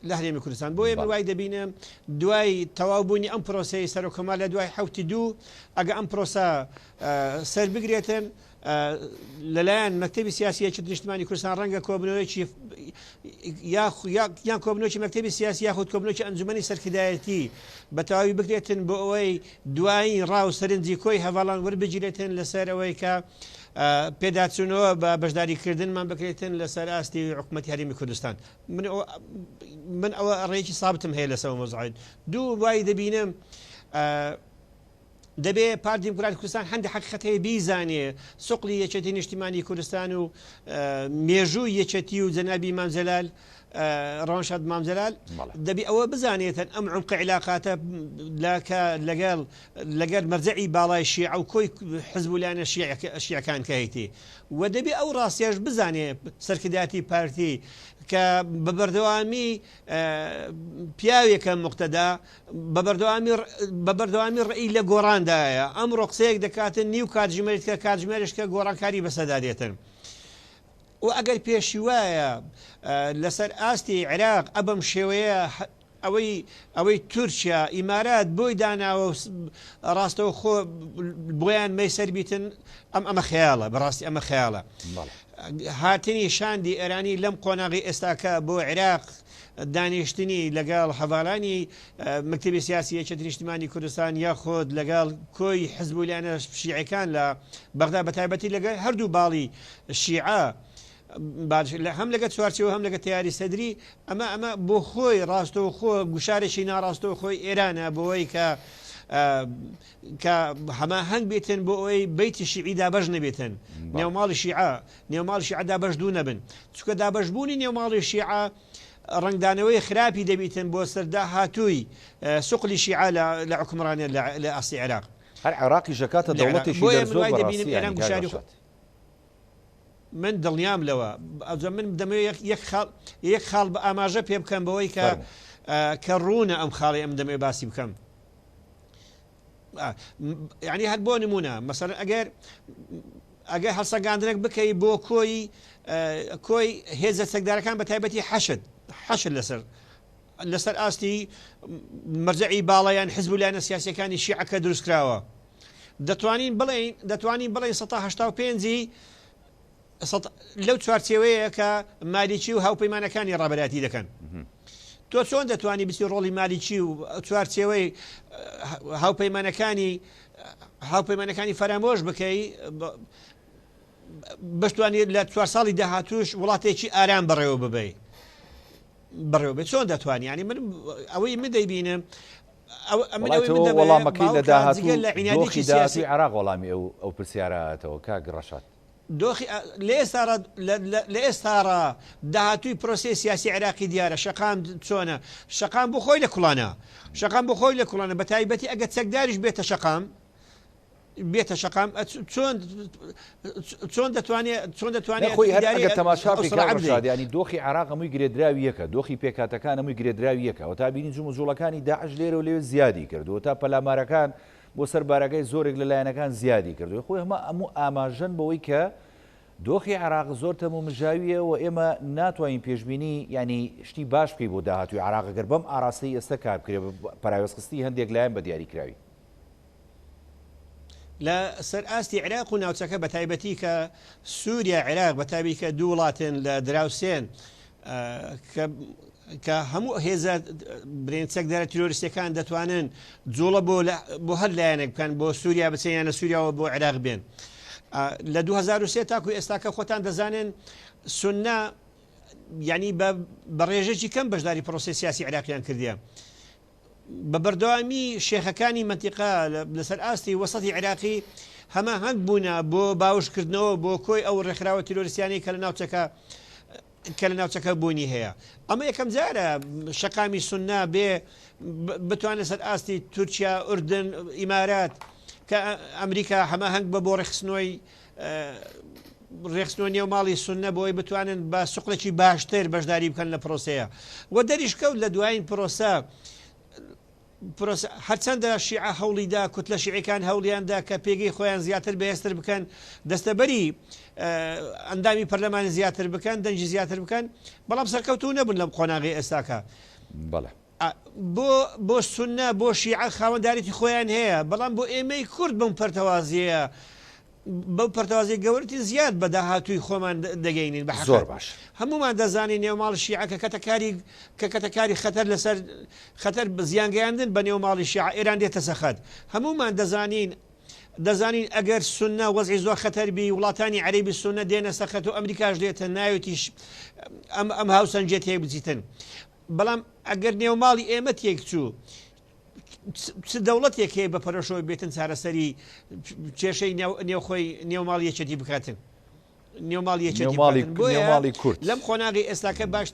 لە هەرێمی کوردستان بۆیە من وای دەبینم دوای تەواو بوونی ئەم پرۆسەی سەرۆک کۆمار لە دوای حوتی دوو ئەگە ئەم پرۆسە سەر بگرێتن لەلایەن مەکتەبی سیاسی یەکێتی نیشتمانی کوردستان ڕەنگە کۆبنەوەیەکی یان کۆبنەوەی مەکتەبی سیاسی یاخود کۆبنەوەی ئەنجومەنی سەرکردایەتی بە تەواوی بکرێتن بۆ ئەوەی دوایین ڕا و سەرنجی کۆی هەڤاڵان وەربگیرێتن لەسەر ئەوەی کە پێداچوونەوە بە بەشداریکردنمان بکرێتن لەسەر ئاستی حکوومەتی هەرێمی کوردستان من ئەوە من ئەوە ڕێکی سابتم هەیە لەسەر مەوزوعات دوو وای دەبینم دەبێ پارتی دیموکراتی کوردستان هەندێک حەقیقەت هەیە بیزانێ سوقلی یەکێتی نیشتیمانی کوردستان و مێژووی یەکێتی و جەنابی مام جەلال ڕەوانشاد مام جەلال دەبی ئەوە بزانێتن ئەم عمق علاقاتە لەکە لەگەڵ لەگەر مەرجعی باڵای شیعە و کۆی حزب و لایەنە شیعەکان کە هەیتی و دەبێ ئەو ڕاستیەش بزانێ سەرکردایەتی پارتی کە بە بەردەوامی پیاوێکە موقتەدا بە بەردەوامی بە بەردەوامی ڕێی لە گۆڕاندایە ئەمڕۆ قسەیەک دەکاتن نیو کاتژمێر کە کاتژمێرش کە گۆڕانکاری بەسەدا دێتن و ئەگەر پێشی وایە لەسەر ئاستی عێراق ئەبم شێوەیە ئەوەی ئەوەی تورکیا ئیمارات بۆی داناوە و ڕاستەوخۆ بۆیان مەیسەر بیتن ئەم ئەمە خەیاڵە بەڕاستی ئەمە خەیاڵە هاتنی شاندی ئێرانی لەم قۆناغی ئێستاکە بۆ عێراق. دانیشتنی لەگەڵ هەڤالانی مەکتەبی سیاسی یەکێتی نیشتیمانی کوردستان یاخود لەگەڵ کۆی حزب و لایەنە شیعەکان لە بەغدا بەتایبەتی لەگەڵ هەردوو باڵی شیعە هەم لەگە چوارچێوە هەم لەگە تەیاری سەدری ئەمە ئەمە بۆ خۆی ڕاستەوخۆ گوشارێکی ناڕاستەوخۆی ئێرانە بۆی کە کە هەماهەنگ بێتن بۆ ئەوەی بەیتی شیعی دابەش نەبێتن نێوماڵی شیعە نێوماڵی شیعە دابەش دوو نەبن چونکە دابەشبوونی نێوماڵی شیعە ڕەنگدانەوەی خراپی دەبیتن بۆ سەر داهاتووی سوقلی شیعە لە حوکمڕانیە لە ئاستی عێراق. هەر عێراقیش ئەکاتە دەوڵەتێکی بۆیە من لەرزۆک وای دەبینم بەڕاستی ئێران یانی کاک گوشاری ڕەشاد. من دڵنیام لەوە ئەوجا من دەمەوێت یەک یەک خاڵ یەک خاڵ بە ئاماژە پێ بکەم بەوەی کە فەرموو. کە ڕوونە ئەم خاڵی ئەم دەمەوێت باسی بکەم. یعنی هەر بۆ نمونە مەسەلەن ئەگەر ئەگەر هەڵسەنگاندنێک بکەی بۆ کۆی کۆی هێزە چەکدارەکان بە تایبەتی حەشد حەشد لەسەر لەسەر ئاستی مەرجعی باڵایان حزب و لایەنە سیاسەکانی شیعەکە دروستکراوە دەتوانین بڵێین دەتوانین بڵێین 185 لەو چوارچێوەیە کە مالیکی و هاوپەیمانەکانی ڕابەرایەتی دەکەن. تۆ چۆن دەتوانی بچی ڕۆڵی مالیکی و چوارچێوەی هاوپەیمانەکانی هاوپەیمانەکانی فەرامۆش بکەی بشتوانیت لە چوار ساڵی داهاتوش وڵاتێکی ئارام بەڕێوە ببەی بەڕێوە بێت چۆن دەتوانانی ینی من ئەوەی من دەیبینم وەڵامەکەی لە داهاتوو لە عینادێکی سیاسی عراق وەڵامی ئەو ئەو پرسیارەتەوە کاک ڕەشاد دۆخی لە ئێستا لە ئێستاڕا داهاتووی پرۆسەی سیاسی عێراقی دیارە، شەقام چۆنە؟ شەقام بۆ خۆی لە کوڵانە، شەقام بۆ خۆی لە کوڵانە، بە تایبەتی ئەگەر چەکداریش بێتە شەقام، بێتە شەقام چۆن چۆن دەتوانێت چۆن دەتوانێت خۆی هەر ئەگەر تەماشا بکەی کاک ڕەشاد یانی دۆخی عێراق هەمووی گرێدراوی یەکە، دۆخی پێکهاتەکان هەمووی گرێدراوی یەکە، ئەوەتا بینی جموجوڵەکانی داعش لێرە و لەوێ زیادی کردووە، تا پەلامارەکان بۆ سەر بارەگای زۆرێک لە لایەنەکان زیادی کردووە. خۆی ئەمە هەموو ئاماژەن بەوەی کە دۆخی عێراق زۆر تەمومژاوییە و ئێمە ناتوانین پێشبینی یانی شتی باش بکەین بۆ داهاتووی عێراق گەر بەم ئاراستەی ئێستا کار بکرێت بە پەراوێزخستنی هەندێک لایەن بە دیاریکراوی. لە سەر ئاستی عێراق و ناوچەکە بە تایبەتی کە سووریا عێراق بە تایبەتی کە دوو وڵاتن لە دراوسێن کە کە هەموو هێزە برێن چەکدارە تیرۆریستەکان دەتوانن جوڵە بۆ بۆ هەر لایەنێک بکەن بۆ سووریا بچن یان لە سووریاوە بۆ عێراق بێن لە 2023 تاکو ئێستاکە خۆتان دەزانن سنە یعنی بە ڕێژەکی کەم بەشداری پرۆسی سیاسی عێراقیان کردیە بە بەردەوامی شێخەکانی مەنتیقە لەسەر ئاستی وەسەتی عێراقی هەماهەنگ بوونە بۆ باوشکردنەوە بۆ کۆی ئەو ڕێکخراوە تیرۆریستیانەی کە لە ناوچەکە کە لە ناوچەکە بوونی هەیە. ئەمە یەکەم جارە شەقامی سوننە بێ بتوانێت سەر ئاستی تورکیا، ئوردن، ئیمارات کە ئەمریکا هەماهەنگ بە بۆ ڕێکخستنەوەی ڕێکخستنەوە نێو ماڵی سوننە بۆی بتوانن بە سوقلێکی باشتر بەشداری بکەن لە پرۆسەیە و دەریشکەوت لە دوایین پرۆسە پرۆسە هەرچەندە شیعە هەوڵی دا کوتلە شیعەکان هەوڵیان دا کە پێگەی خۆیان زیاتر بەهێزتر بکەن دەستەبەری ئەندامی پەرلەمانی زیاتر بکەن دەنگی زیاتر بکەن بەڵام سەرکەوتوو نەبوون لەم قۆناغی ئێستاکە بەڵێ. بۆ بۆ سوننە بۆ شیعە خاوەندارێتی خۆیان هەیە بەڵام بۆ ئێمەی کورد بەم پەرتەوازیەیە بەو پەرتەوازیە گەورەتر زیاد بە داهاتووی خۆمان دەگەینین بە زۆر حەقەت باش. هەموومان دەزانین نێوماڵی شیعە کە کەتە کاری کە کەتە کاری خەتەر لەسەر خەتەر زیان گەیاندن بە نێوماڵی شیعە ئێران دێتە سەر خەت هەموومان دەزانین دەزانین ئەگەر سوننە وەزعی زۆر خەتەر بی وڵاتانی عەرەبی سوننە دێنە سەر خەت و ئەمریکاش دێتە ناوێتیش ئەم ئەم هاوسەنگیە تێک بچیتن بەڵام ئەگەر نێوماڵی ئێمە تێک چوو چ دەوڵەتێک هەیە بە پەرۆشەوە بێتن چارەسەری کێشەی نێوخۆی نێوماڵی یەکێتی بکاتن نێوماڵی یەکێتی بکاتن بۆیە نێوماڵی کورد لەم قۆناغی ئێستاکە باش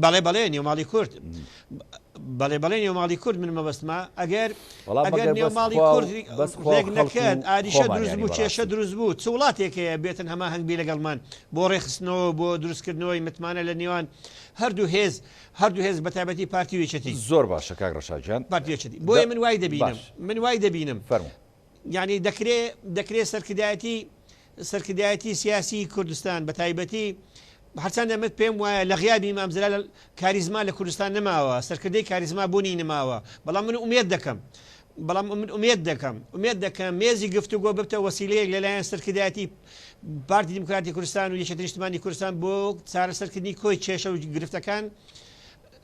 بەڵێ بەڵێ نێوماڵی کورد بەڵێ بەڵێ نێوماڵی کورد من مەبەستمە ئەگەر وەڵا ئەگەر مەگەر بەس نێوماڵی خوا و کورد بەس خوا و ڕێک خەڵک و نەکەت ئاریشە خۆمان دروست یانی بوو کێشە بەڕاستی. دروست بوو چ وڵاتێک هەیە بێتن هەماهەنگ بی لەگەڵمان بۆ ڕێکخستنەوە بۆ دروستکردنەوەی متمانە لە نێوان هەردوو هێز هەردوو هێز بەتایبەتی پارتی و یەکێتی. زۆر باشە کاک ڕەشاد گیان. پارتی و یەکێتی. بۆیە من وای دەبینم باش. من وای دەبینم فەرموو. یانی دەکرێ دەکرێ سەرکردایەتی سەرکردایەتی سیاسی کوردستان بەتایبەتی هەرچەندە من پێم وایە لە غیابی مام جەلال کاریزما لە کوردستان نەماوە سەرکردەی کاریزما بوونی نەماوە بەڵام من ئومێد دەکەم بەڵام من ئومێد دەکەم ئومێد دەکەم مێزی گفتوگۆ ببتە وەسیلەیەک لەلایەن سەرکردایەتی پارتی دیموکراتی کوردستان و یەکێتی نیشتمانی کوردستان بۆ چارەسەرکردنی کۆی کێشە و گرفتەکان.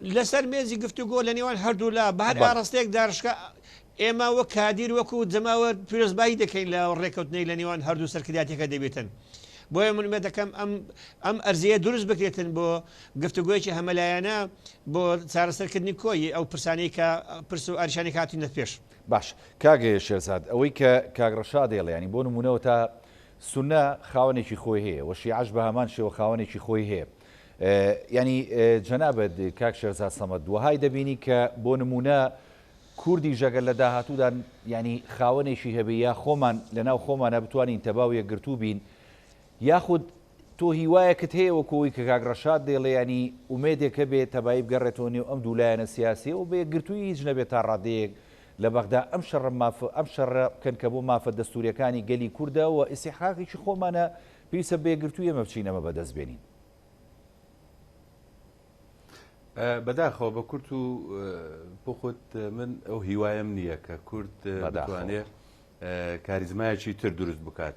لەسەر مێزی گفتوگۆ لە نێوان هەردوولا بە هەر ئاڕاستەیەک داڕشکا، ئێمە وەک کادیر وەکو جەماوەر پیرۆزبایی دەکەین لە ڕێکەوتنەی لە نێوان هەردوو سەرکردایەتیەکە دەبێتن. بۆیە من ئومێد دەکەم ئەم ئەم ئەرزەیە دروست بکرێتن بۆ گفتوگۆیەکی هەمەلایەنە بۆ چارەسەرکردنی کۆی ئەو پرسانەی کە پرس و ئاریشانەی کە هاتوونەتە پێش. باش کاک شێرزاد ئەوەی کە کاک ڕەشاد ئەیڵێ یانی بۆ نموونەوە تا سوننە خاوەنێکی خۆی هەیە و شیعەش بە هەمان شێوە خاوەنێکی خۆی هەیە یانی جەنابت کاک شێرزاد سەمەد وەهای دەبینی کە بۆ نموونە کوردیش ئەگەر لە داهاتوودا یانی خاوەنێکی هەبێ یا خۆمان لە ناو خۆمانە بتوانین تەبا و یەکگرتوو بین یاخود تۆ هیوایەکت هەیە وەکو ئەوەی کە کاک ڕەشاد دەیڵێ یانی ئومێدێک هەبێ تەبایی بگەڕێتەوە نێو ئەم دوو لایەنە سیاسیە و بە یەکگرتوویی هیچ نەبێت تا ڕادەیەک لە بەغدا ئەم شەڕە ماف ئەم شەڕە بکەن کە بۆ مافە دەستووریەکانی گەلی کوردە و ئیستیحقاقێکی خۆمانە پێویستە بە یەکگرتوویی ئێمە بچین ئەمە بەدەست بێنین. بەداخەوە بە کورت و پوخت من ئەو هیوایم نییە کە کورد بتوانێ کاریزمایەکی تر دروست بکات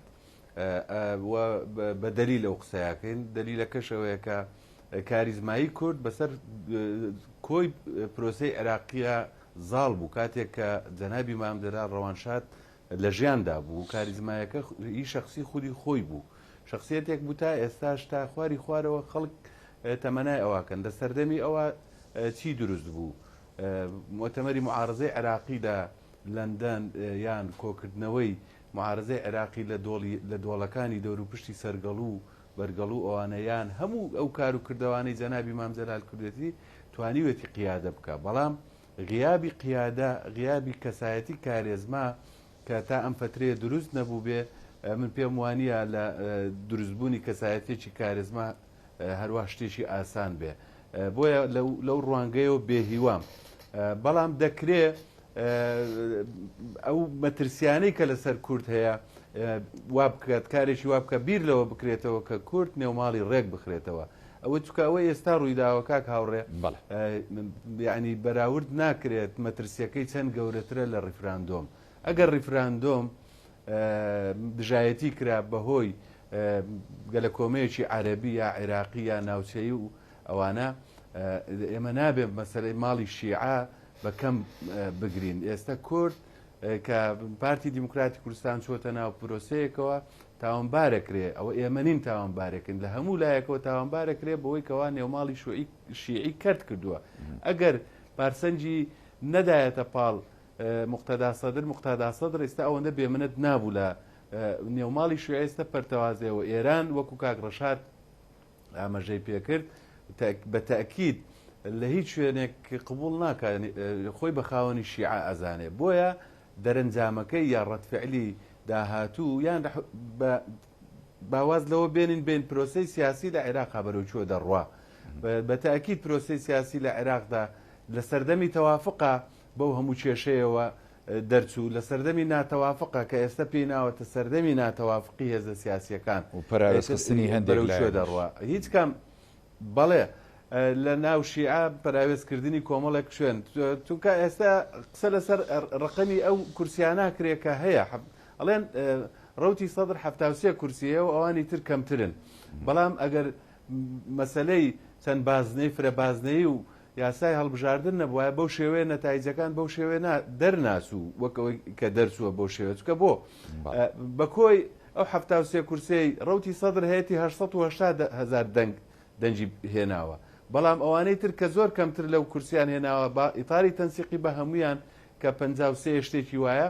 بە دەلیل ئەو قسەیەکەین دەلیلەکەش ئەوەیە کە کاریزمایی کورد بەسەر کۆی پرۆسەی عێراقیە زاڵ بوو کاتێک کە جەنابی مام جەلال ڕەوانشاد لە ژیاندا بوو کاریزمایەکە هی شەخسی خودی خۆی بوو شخصیەتێک بوو تا ئێستاش تا خواری خوارەوە خەڵک تەمەنای ئەوەکەن لە سەردەمی ئەوە چی دروست بوو مؤتەمەری معارزەی عێراقی لە لەندەن یان کۆکردنەوەی معارزەی عێراقی لە دۆڵی لە دۆڵەکانی دەوروپشتی سەرگەڵو و بەرگەڵو ئەوانە یان هەموو ئەو کار و کردەوانەی جەنابی مام جەلال کردوێتی توانیوێتی قیادە بکا بەڵام غیابی قیادە غیابی کەسایەتی کارێزما کە تا ئەم فەترەیە دروست نەبووبێ من پێم وانییە لە دروستبوونی کەسایەتیەکی کارێزما هەروا شتێکی ئاسان بێ بۆیە لەو ڕوانگەیەوە بێهیوام بەڵام دەکرێ ئەو مەترسیانەی کە لەسەر کورد هەیە وا بکات کارێکی وا بکە بیر لەوە بکرێتەوە کە کورد نێوماڵی ڕێک بخرێتەوە ئەوە چکە ئەوە ئێستا ڕوویداوە کاک هاوڕێ یعنی بەراورد ناکرێت مەترسیەکەی چەند گەورەترە لە ڕیفراندۆم ئەگەر ڕیفراندۆم دژایەتی کرا بەهۆی گەلەکۆمەیەکی عەرەبی یا عێراقی یا ناوچەیی و ئەوانە، ئێمە نابێ مەسەلەی ماڵی شیعە بە کەم بگرین. ئێستا کورد کە پارتی دیموکراتی کوردستان چۆتە ناو پرۆسەیەکەوە تاوانبارەکرێ، ئەوە ئێمە نین تاوانبارێکن، لە هەموو لایەکەوە تاوانبارەکرێ بەوەی کەوا نێوماڵی شیعی کەرت کردووە. ئەگەر پارسەنگی نەدایەتە پاڵ موقتەدا سەدر، موقتادا سەدر ئیستا ئەوەندە بێمنەت نابوو لە نێوماڵی شیعە ئێستا پەرتەوازەیە و ئێران وەکو کاک ڕەشاد ئاماژەی پێکرد بە تەئکید لە هیچ شوێنێک قبوڵ ناکات خۆی بە خاوەنی شیعە ئەزانێ بۆیە دەرەنجامەکەی یا ڕەدفعلی داهاتوو یان بە باواز لەوە بێنین بین پرۆسەی سیاسی لە عێراقا بەرەو کوێ دەڕوا بە تاکید پرۆسەی سیاسی لە عێراقدا لە سەردەمی تەوافقا بەو هەموو کێشەیەوە دەرچوو لە سەردەمی ناتەوافقە کە ئێستا پێی ناوەتە سەردەمی ناتەوافقی هێزە سیاسیەکان و پەراوێزخستنی هەندێک بەرەو کوێ لایەنیش. دەڕوا هیچ کام بەڵێ لە ناو شیعە پەراوێزکردنی کۆمەڵێک شوێن چونکە ئێستا قسە لەسەر ڕەقەمی ئەو کورسیانە کرێ کە هەیە ئەڵێن ڕەوتی سەدر 73 کورسیە و ئەوانی تر کەمترن بەڵام ئەگەر مەسەلەی چەند بازنەی فرە بازنەیی و یاسای هەڵبژاردن نەبوایە بەو شێوەیە نەتایجەکان بەو شێوەیە نا دەرناچوو وەک ئەوەی کە دەرچووە بەو شێوە چکە بۆ بە کۆی ئەو 73 کورسەی ڕوتی سەدر هەیەی 1970 هزار دەنگ دەنگی هێناوە بەڵام ئەوانەی تر کە زۆر کەمتر لەو کورسیان هێناوە بە ئیتاری تەنسیقی بە هەمویان کە 53 شتێکی وایە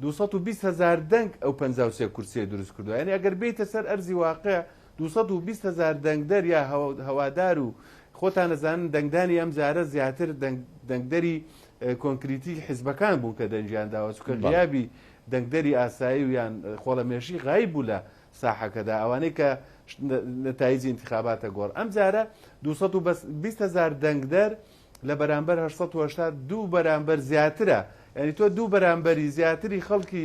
220 هزار دەنگ ئەو 53 کورسیە دروست کردووە یعنی ئەگەر بیتە سەر ئەرزی واقع 220 هەزار دەنگدەر یا هەوادار و خۆتان ئەزانن دەنگدانی ئەم جارە زیاتر دەنگدەری کۆنکریتی حیزبەکان بوون کە دەنگیان داوە چونکە غیابی دەنگدەری ئاسایی و یان خۆڵەمێشی غایب بوو لە ساحەکەدا ئەوانەی کە نەتایجی ئینتخاباتە گۆڕ ئەم جارە 220 هەزار دەنگدەر لە بەرامبەر 880 دوو بەرامبەر زیاترە یعنی تۆ دوو بەرامبەری زیاتری خەڵکی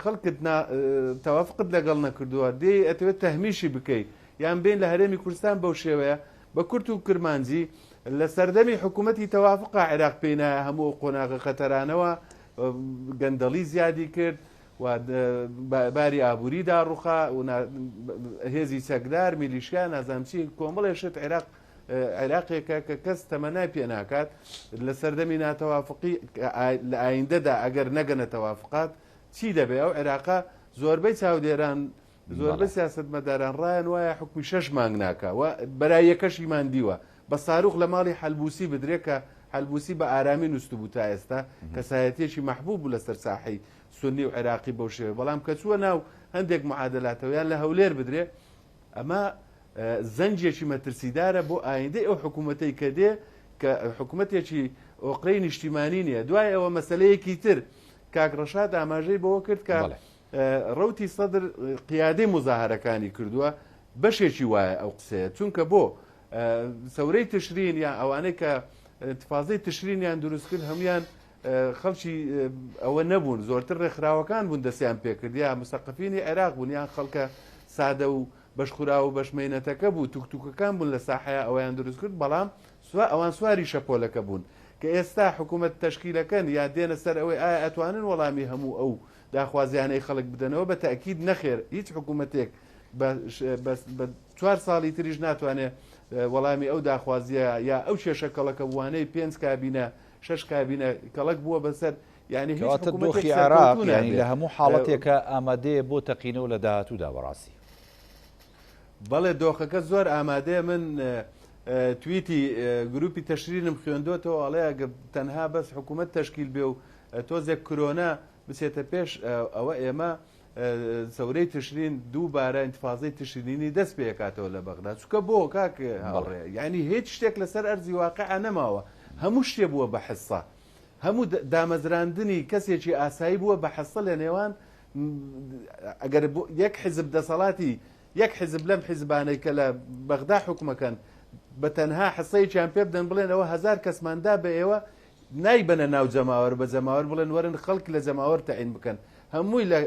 خەڵکت نا تەوافقت لەگەڵ نەکردووە دێی ئەتەوێت تەهمیشی بکەی یان بێن لە هەرێمی کوردستان بەو شێوەیە بە کورت و کرمانجی لە سەردەمی حکوومەتی تەوافقا عێراق پێی نایە هەموو ئەو قۆناغە خەتەرانەوە گەندەڵی زیادی کرد و باری ئابووری داڕوخا و هێزی چەکدار میلیشیا نازانم چی کۆمەڵێ شت عێراق. عێراقێکە کە کەس تەمەنای پێ ناکات لە سەردەمی ناتەوافقی لە ئایندەدا ئەگەر نەگەنە تەوافقات چی دەبێ ئەو عێراقە زۆربەی چاودێران زۆربەی سیاسەتمەداران ڕایان وایە حوکمی شەش مانگ ناکا و بەراییەکەشیمان دیوە بە ساروخ لە ماڵی حەلبوسی بدرێ کە حەلبوسی بە ئارامی نوستبوو تا ئێستا کەسایەتیەکی مەحبوب بوو لەسەر ساحەی سوننی و عێراقی بەو شێوەیە بەڵام کە چووە ناو هەندێک معادلاتەوە یان لە هەولێر بدرێ ئەمە زەنگێکی مەترسیدارە بۆ ئایندەی ئەو حکوومەتەی کە دێ کە حکوومەتێکی ئۆقرەی نیشتیمانی نییە دوای ئەوە مەسلەیەکی تر کاک ڕەشاد ئاماژەی بەوە کرد کە ڕەوتی سەدر قیادەی موزاهەرەکانی کردووە، بەشێکی وایە ئەو قسەیە، چونکە بۆ سەورەی تشرین یان ئەوانەی کە ئینتفازەی تشرینیان دروست کرد هەمویان خەڵکی ئەوە نەبوون، زۆرتر ڕێکخراوەکان بوون دەستیان پێکرد یا مسەقفینی عێراق بوون یان خەڵکە سادە و بەشخوراو و بەشمەینەتەکە بوو، توکتوکەکان بوون لە ساحەیە ئەوەیان دروست کرد، بەڵام سوا ئەوان سواری شەپۆلەکە بوون کە ئێستا حکوومەت تەشکیلەکەن یا دێنە سەر ئەوەی ئایا ئەتوانن وەڵامی هەموو ئەو داخوازیانەی خەڵک بدەنەوە؟ بە تەئکید نەخێر، هیچ حکوومەتێک بە بە چوار ساڵی تریش ناتوانێ وەڵامی ئەو داخوازیە یا ئەو کێشە کەڵەکەبووانەی پێنج کابینە شەش کابینە کەڵک بووە بەسەر یعنی هیچ کەواتە حکوومەتێک دۆخی عێراق سەرکەوتوو یانی نابێ. لە هەموو حاڵەتێکا ئامادەیە بۆ تەقینەوە لە داهاتوودا بەڕاستی. بەڵێ دۆخەکە زۆر ئامادەیە من تویتی گروپی تەشرینم خوێندۆتەوە ئەڵێ ئەگەر تەنها بەس حکوومەت تەشکیل بێ و تۆزێک کرۆنا بچێتە پێش ئەوە ئێمە سەورەی تشرین دووبارە ئینتفازەی تشرینی دەست پێکاتەوە لە بەغدا چونکە بۆ کاک هاوڕێ یعنی هیچ شتێک لەسەر ئەرزی واقع نەماوە هەموو شتێ بووە بە حسە هەموو دامەزراندنی کەسێکی ئاسایی بووە بە حسە لە نێوان ئەگەر یەک حزب دەسەڵاتی یەک حزب لەم حزبانەی کە لە بەغدا حکومەکەن بە تەنها حسەیەکیان پێ بدەن بڵێن ئەوە هەزار کەسماندا بە ئێوە نایبەنە ناو جەماوەر بە جەماوەر بڵێن وەرن خەڵک لە جەماوەر تەعین بکەن هەمووی لە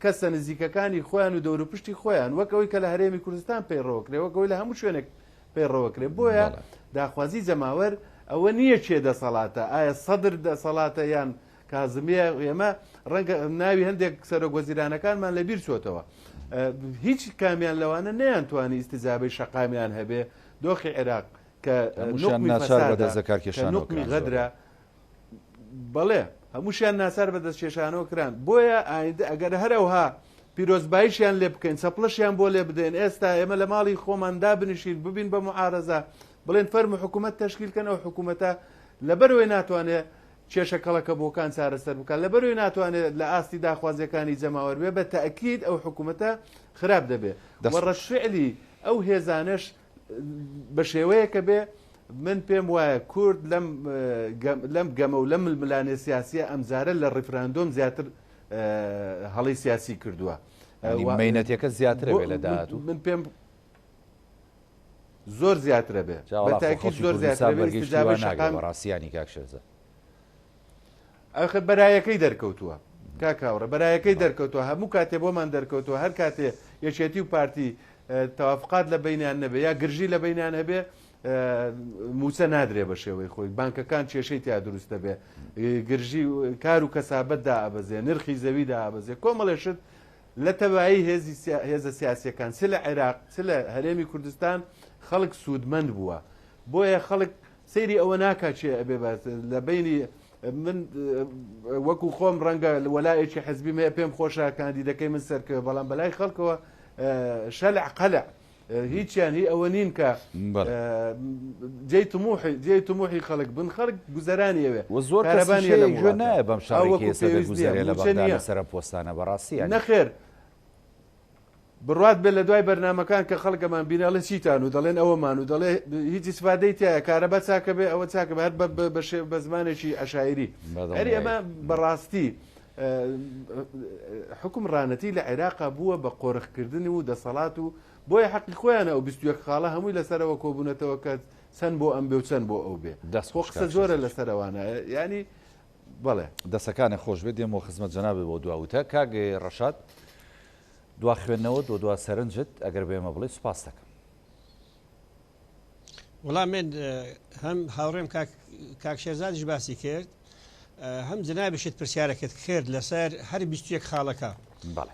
کەسە نزیکەکانی خۆیان و دەوروپشتی خۆیان وەک ئەوەی کە لە هەرێمی کوردستان پەیڕەوەکرێ وەک ئەوەی لە هەموو شوێنێک پەیڕەوەکرێ بۆیە داخوازی جەماوەر ئەوە نییە کێ دەسەڵاتە ئایا سەدر دەسەڵاتە یان کازمیە ئێمە ڕەنگە ناوی هەندێک سەرۆک وەزیرانەکانمان لە بیر چۆتەوە هیچ کامیان لەوانە نەیانتوانی ئیستیجابەی شەقامیان هەبێ دۆخی عێراق کە هەمووشیان نوقمی ناچار بە فەسادە، دەست کە لەکارکێشانەوە نوقمی کران غەدرە، زۆریان. بەڵێ هەمووشیان ناچار بە دەستکێشانەوە کران، بۆیە ئایندە ئەگەر هەر ئەوها پیرۆزباییشیان لێ بکەین، چەپڵەشیان بۆ لێ بدەین، ئێستا ئێمە لە ماڵی خۆمان دابنیشین ببین بە موعارەزە، بڵێن فەرموو حکوومەت تەشکیل کەن، ئەو حکوومەتە لەبەرئەوەی ناتوانێ کێشە کەڵەکەبووەکان چارەسەر بکات، لەبەرئەوەی ناتوانێت لە ئاستی داخوازییەکانی جەماوەر بێ، بە تەئکید ئەو حکوومەتە خراپ دەبێ و دەست خۆش. ڕەدفعلی ئەو هێزانەش بە شێوەیەکە بێ من پێم وایە کورد لەم لەم گەمە و لەم ململانێ سیاسیە ئەمجارە لە ڕیفراندۆم زیاتر هەڵەی سیاسی کردووە. مەینەتەکە زیاترە بێ لە داهاتوو من پێم زۆر زیاترە بێ بە تاکید زۆر زیاترە بێ ئیستیجابەی شەقام ڕاستیانی کاک شێرزاد. ئەخر بەرایەکەی دەرکەوتووە کاک هاوڕێ بەرایەکەی دەرکەوتووە هەموو کاتێ بۆمان دەرکەوتووە هەر کاتێ یەکێتی و پارتی تەوافقات لە بینیان نەبێ یا گرژی لە بینیان هەبێ موچە نادرێ بە شێوەی خۆی بانکەکان کێشەی تیا دروست دەبێ گرژی کار و کەسابەت دائەبەزێ نرخی زەوی دائەبەزێ کۆمەڵێ شت لە تەبایی هێزی هێزە سیاسیەکان چ لە عێراق چ لە هەرێمی کوردستان خەڵک سوودمەند بووە بۆیە خەڵک سەیری ئەوە ناکا کێ ئەبێ بە لە بەینی من وەکو خۆم ڕەنگە وەلایەکی حزبیم هەیە پێم خۆشە کاندیدەکەی من سەرکەوێ بەڵام بەلای خەڵکەوە شەلع قەلع هیچیان هی ئەوە نین کە جێی تموحی جێی تموحی خەڵک بن خەڵک گوزەرانی ئەوێ و زۆر کارەبا کەسیش نییە لەم گوێ وڵاتە نایە بەم ئەو شەڕێکی وەکو ئێستا پێویست نییە دەگوزەرێ لە مووچە بەغدا نییە لەسەر ئەم پۆستانە بەڕاستی یانی نەخێر بڕوات بێت لە دوای بەرنامەکان کە خەڵک ئەمان بینێ ئەڵێ چیتان و دەڵێن ئەوەمان و دەڵێ هیچ ئیسفادەی تیایە کارەبا چاکە بێ ئەوە چاکە بێ هەر بە زمانێکی عەشایری ئەری ئەمە بەڕاستی حکومڕانەتی لە عێراقا بووە بە قۆرخکردن و دەسەڵات و بۆیە حەقی خۆیانە ئەو 21 خاڵە هەمووی لەسەرەوە کۆبوونەتەوە کە چەند بۆ ئەم بێ و چەند بۆ ئەو بێ دەست خۆ خۆش قسە کاک زۆرە شێرزاد. لەسەرەوانە یعنی بەڵێ. دەسەکانت خۆش بێت دێمەوە خزمەت جەنابت بۆ دوا وتە کاک ڕەشاد دوا خوێندنەوەت و دوا سەرنجت ئەگەر بە ئێمە بڵێی سوپاست دەکەم. وەڵا من هەم هاوڕێم کاک کاک شێرزادیش باسی کرد هەم جەنابیشت پرسیارەکەت کرد لەسەر هەر 21 خاڵەکە بەڵێ.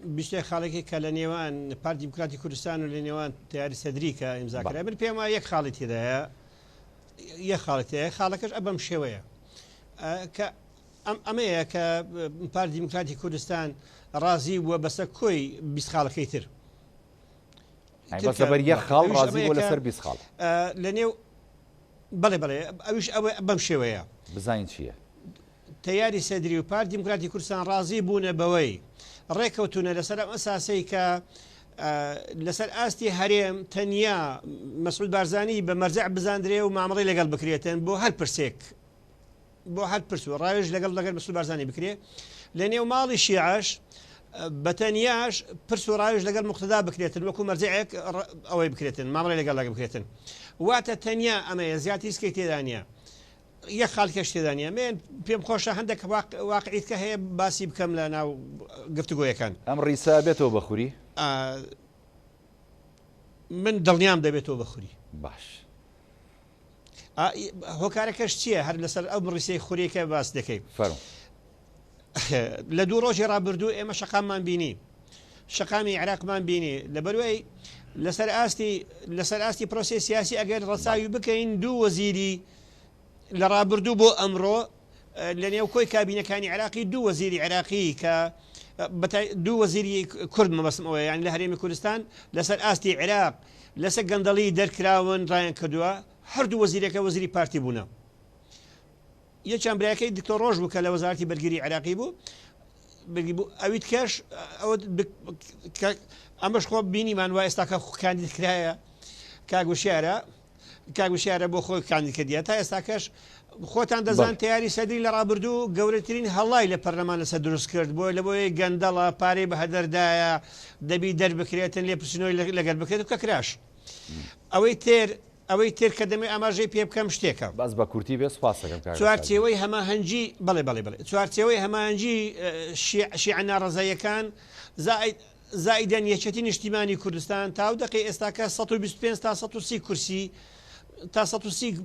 21 خاڵێکی کە لە نێوان پارتی دیموکراتی کوردستان و لە نێوان تیاری سەدری کە ئیمزا کرا من پێم وایە یەک خاڵی تێدایە یەک خاڵی تێدایە خاڵەکەش ئە بەم شێوەیە کە ئەم ئەمەیە کە پارتی دیموکراتی کوردستان ڕازی بووە بەسەر کۆی 20 خاڵەکەی تر بەس لەبەر یەک خاڵ ڕازی بووە لەسەر 20 خاڵ لە نێو بەڵێ بەڵێ ئەویش ئەوە بەم شێوەیە. بزانین چییە؟ تەیاری سەدری و پارتی دیموکراتی کوردستان ڕازی بوونە بەوەی ڕێکەوتوونە لەسەر ئەم ئەساسەی کە لەسەر ئاستی هەرێم تەنیا مەسعود بارزانی بە مەرجەع بزاندرێ و مامەڵەی لەگەڵ بکرێتن بۆ هەر پرسێک بۆ هەر پرس و ڕاوێژ لەگەڵ لەگەر مەسعود بارزانی بکرێ لە نێو ماڵی شیعەش بە تەنیاش پرس و ڕاوێژ لەگەڵ مقتدا بکرێتن وەکو مەرجەعێک ئەوەی بکرێتن مامەڵەی لەگەڵ لەگە بکرێتن واتە تەنیا ئەمەیە زیاتر هیچ کەی تێدا نییە یەک خاڵ کەش تێدا نییە من پێم خۆشە هەندێک واقعیت کە هەیە باسی بکەم لە ناو گفتوگۆیەکان. ئەم ڕیسە بێتەوە بە خوری؟ من دڵنیام دەبێتەوە بە خوری. باش. هۆکارەکەش چییە هەر لەسەر ئەو ڕیسەی خوریەکە باس دەکەی؟ فەرموو. لە دوو ڕۆژی ڕابردوو ئێمە شەقاممان بینی شەقامی عێراقمان بینی لەبەروەی لەسەر ئاستی لەسەر ئاستی پرۆسی سیاسی ئەگەر ڕەچاوی بکەین دوو وەزیری لە ڕابردوو بۆ ئەمڕۆ لە نێو کۆی کابینەکانی عێراقی دوو وەزیری عێراقی کە دوو وەزیری کورد مەبەستم ئەوەیە یان لە هەرێمی کوردستان لەسەر ئاستی عێراق لەسەر گەندەڵی دەرکراون ڕایان کردووە هەردوو وەزیرەکە وەزیری پارتی بوونە یەکیان برایەکەی دکتۆر ڕۆژ بوو کە لە وەزارەتی بەرگری عێراقی بوو بەرگری بوو ئەویت کەش ئەوە ئەمەش خۆ بینیمان وا ئێستاکە کاندید کرایە کاک وشیارە کاک وشیارە بۆ خۆی کاندید کردیە تا ئێستاکەش خۆتان دەزان تیاری سەدری لە ڕابردوو گەورەترین هەڵای لە پەرلەمان لەسەر دروست کرد بۆ لە بۆیە گەندەڵە پارەی بە هەدەردایە دەبی دەربکرێتن لێپرسینەوەی لەگەر بکرێت و کە کراش ئەوەی تێر ئەوەی تر کە دەمەوێت ئاماژەی پێ بکەم شتێکە. بەس بە کورتی بێ سوپاست دەکەم کاک ڕەشاد گیان. چوارچێوەی هەماهەنگی بەڵێ بەڵێ بەڵێ چوارچێوەی هەماهەنگی شیعە ناڕەزاییەکان زائید زائیدەن یەکێتی نیشتیمانی کوردستان تا ئەو دەقەی ئێستاکە 125 تا 130 کورسی تا 130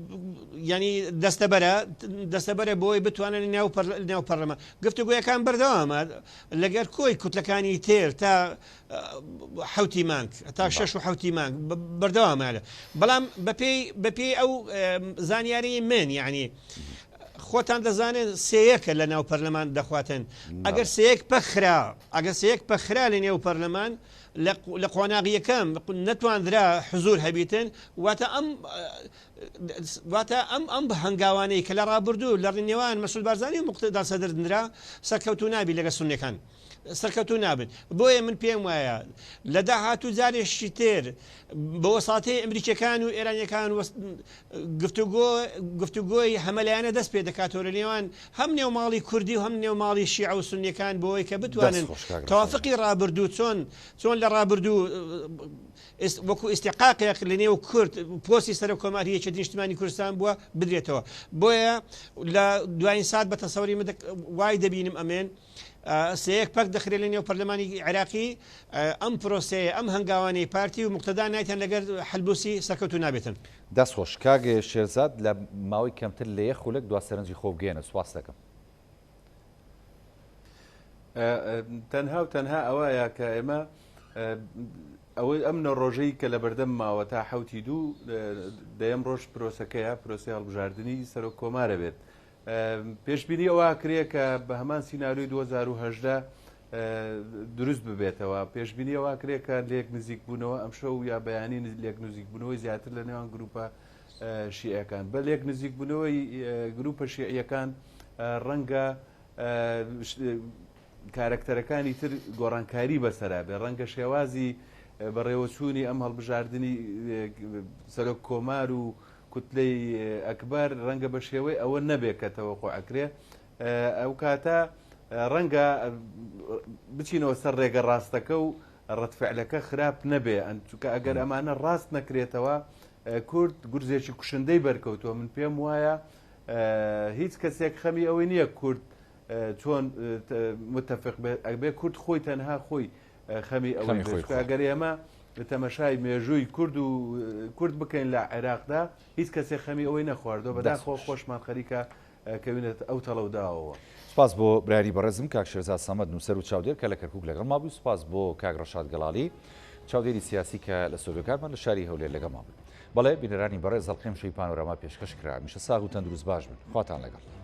یعنی دەستەبەرە دەستەبەرە بۆی بتوانن ناو ناو پەرلەمان گفتوگۆیەکان بەردەوامە لەگەر کۆی کوتلەکانی تێر تا حوتی مانگ تا شەش و حوتی مانگ بەردەوامە بەڵام بەپێی بەپێی ئەو زانیاری من یعنی خۆتان دەزانن سەیەکە لە ناو پەرلەمان دەخواتن ئەگەر سەیەک پەخرا ئەگەر سەیەک پەخرا لە نێو پەرلەمان لە قۆناغی یەکەم نەتواندرا حزور هەبیتن واتە ئەم واتە ئەم ئەم هەنگاوانەی کە لە ڕابردوو لە نێوان مەسعود بارزانی و مقتەدا سەدر نرا سەرکەوتوو نابی لەگە سوننەکان. سەرکەوتوو نابن بۆیە من پێم وایە لە داهاتوو جارێکی تر بە وەساتەی ئەمریکیەکان و ئێرانیەکان گفتوگۆ گفتوگۆی هەمەلایەنە دەست پێ دەکاتەوە لە نێوان هەم نێوماڵی کوردی و هەم نێوماڵی شیعە و سونیەکان بۆی کە بتوانن تەوافقی ڕابردوو چۆن چۆن لە ڕابردوو وەکو ئیستیحقاقێک لە نێو کورد پۆستی سەرۆک کۆماری یەکێتی نیشتمانی کوردستان بووە بدرێتەوە بۆیە لە دوایین سات بە تەسەوری من وای دەبینم ئەمێن سێیەک پەک دەخرێت لە نێو پەرلەمانی عێراقی، ئەم پرۆسەیە، ئەم هەنگاوانەی پارتی و موقتەدا نایتان لەگەر حەلبوسی سەرکەوتوو نابێتن. دەست خۆش کاک شێرزاد لە ماوەی کەمتر لە یەک خولەک دوا سەرنجی خۆ بگەیەنە سوپاست دەکەم. تەنها و تەنها ئەوەیە کە ئێمە ئەوەی ئەم نە ڕۆژەی کە لە بەردەم ماوە تا حوتی دوو دەیەم ڕۆژ پرۆسەکەیە پرۆسی هەڵبژاردننی سەرۆک کۆمارە بێت پێشبینی ئەوە ئەکرێ کە بە هەمان سیناریۆی 2018 دروست ببێتەوە پێشبینی ئەوە ئەکرێ کە لێک نزیک بوونەوە ئەمشەو یا بەیانی لێک نزیک بوونەوەی زیاتر لە نێوان گروپە شیعەکان بە لێک نزیک بوونەوەی گروپە شیعیەکان ڕەنگە کارەکتەرەکانی تر گۆڕانکاری بەسەرا بێ ڕەنگە شێوازی بەڕێوەچوونی ئەم هەڵبژاردننی سەرۆک کۆمار و کوتلەی ئەکبەر ڕەنگە بە شێوەی ئەوە نەبێ کە تەوەقوع ئەکرێ ئەو کاتە ڕەنگە بچینەوە سەر ڕێگە ڕاستەکە و ڕەتفعلەکە خراپ نەبێ چونکە ئەگەر ئەمانە ڕاست نەکرێتەوە کورد گورزێکی کوشندەی بەرکەوتووە من پێم وایە هیچ کەسێک خەمی ئەوەی نییە کورد چۆن متفق بێت ئەبێ کورد خۆی تەنها خۆی خەمی ئەوەی بێت چونکە ئەگەر ئێمە تەمەشای مێژووی کورد و کورد بکەین لە عێراقدا هیچ کەسێک خەمی ئەوەی نەخواردەوە بەداخەوە خۆشمان خەریکە. کەوینەتە ئەو تەڵە و داوەوە. سوپاس بۆ برایانی بەڕێزم کاک شێرزاد سەمەد نووسەر و چاودێر کە لە کەرکوک لەگەڵما بووی، سوپاس بۆ کاک ڕەشاد گەڵاڵی چاودێری سیاسی کە لە ستۆدیۆکانمان لە شاری هەولێر لەگەڵما بووی. بەڵێ بینەرانی بەڕێز ئەڵقەی ئەمشەوی پانۆراما پێشکەش کرا. هەمیشە ساغ و تەندروست باش بن. خواتان لەگەڵ.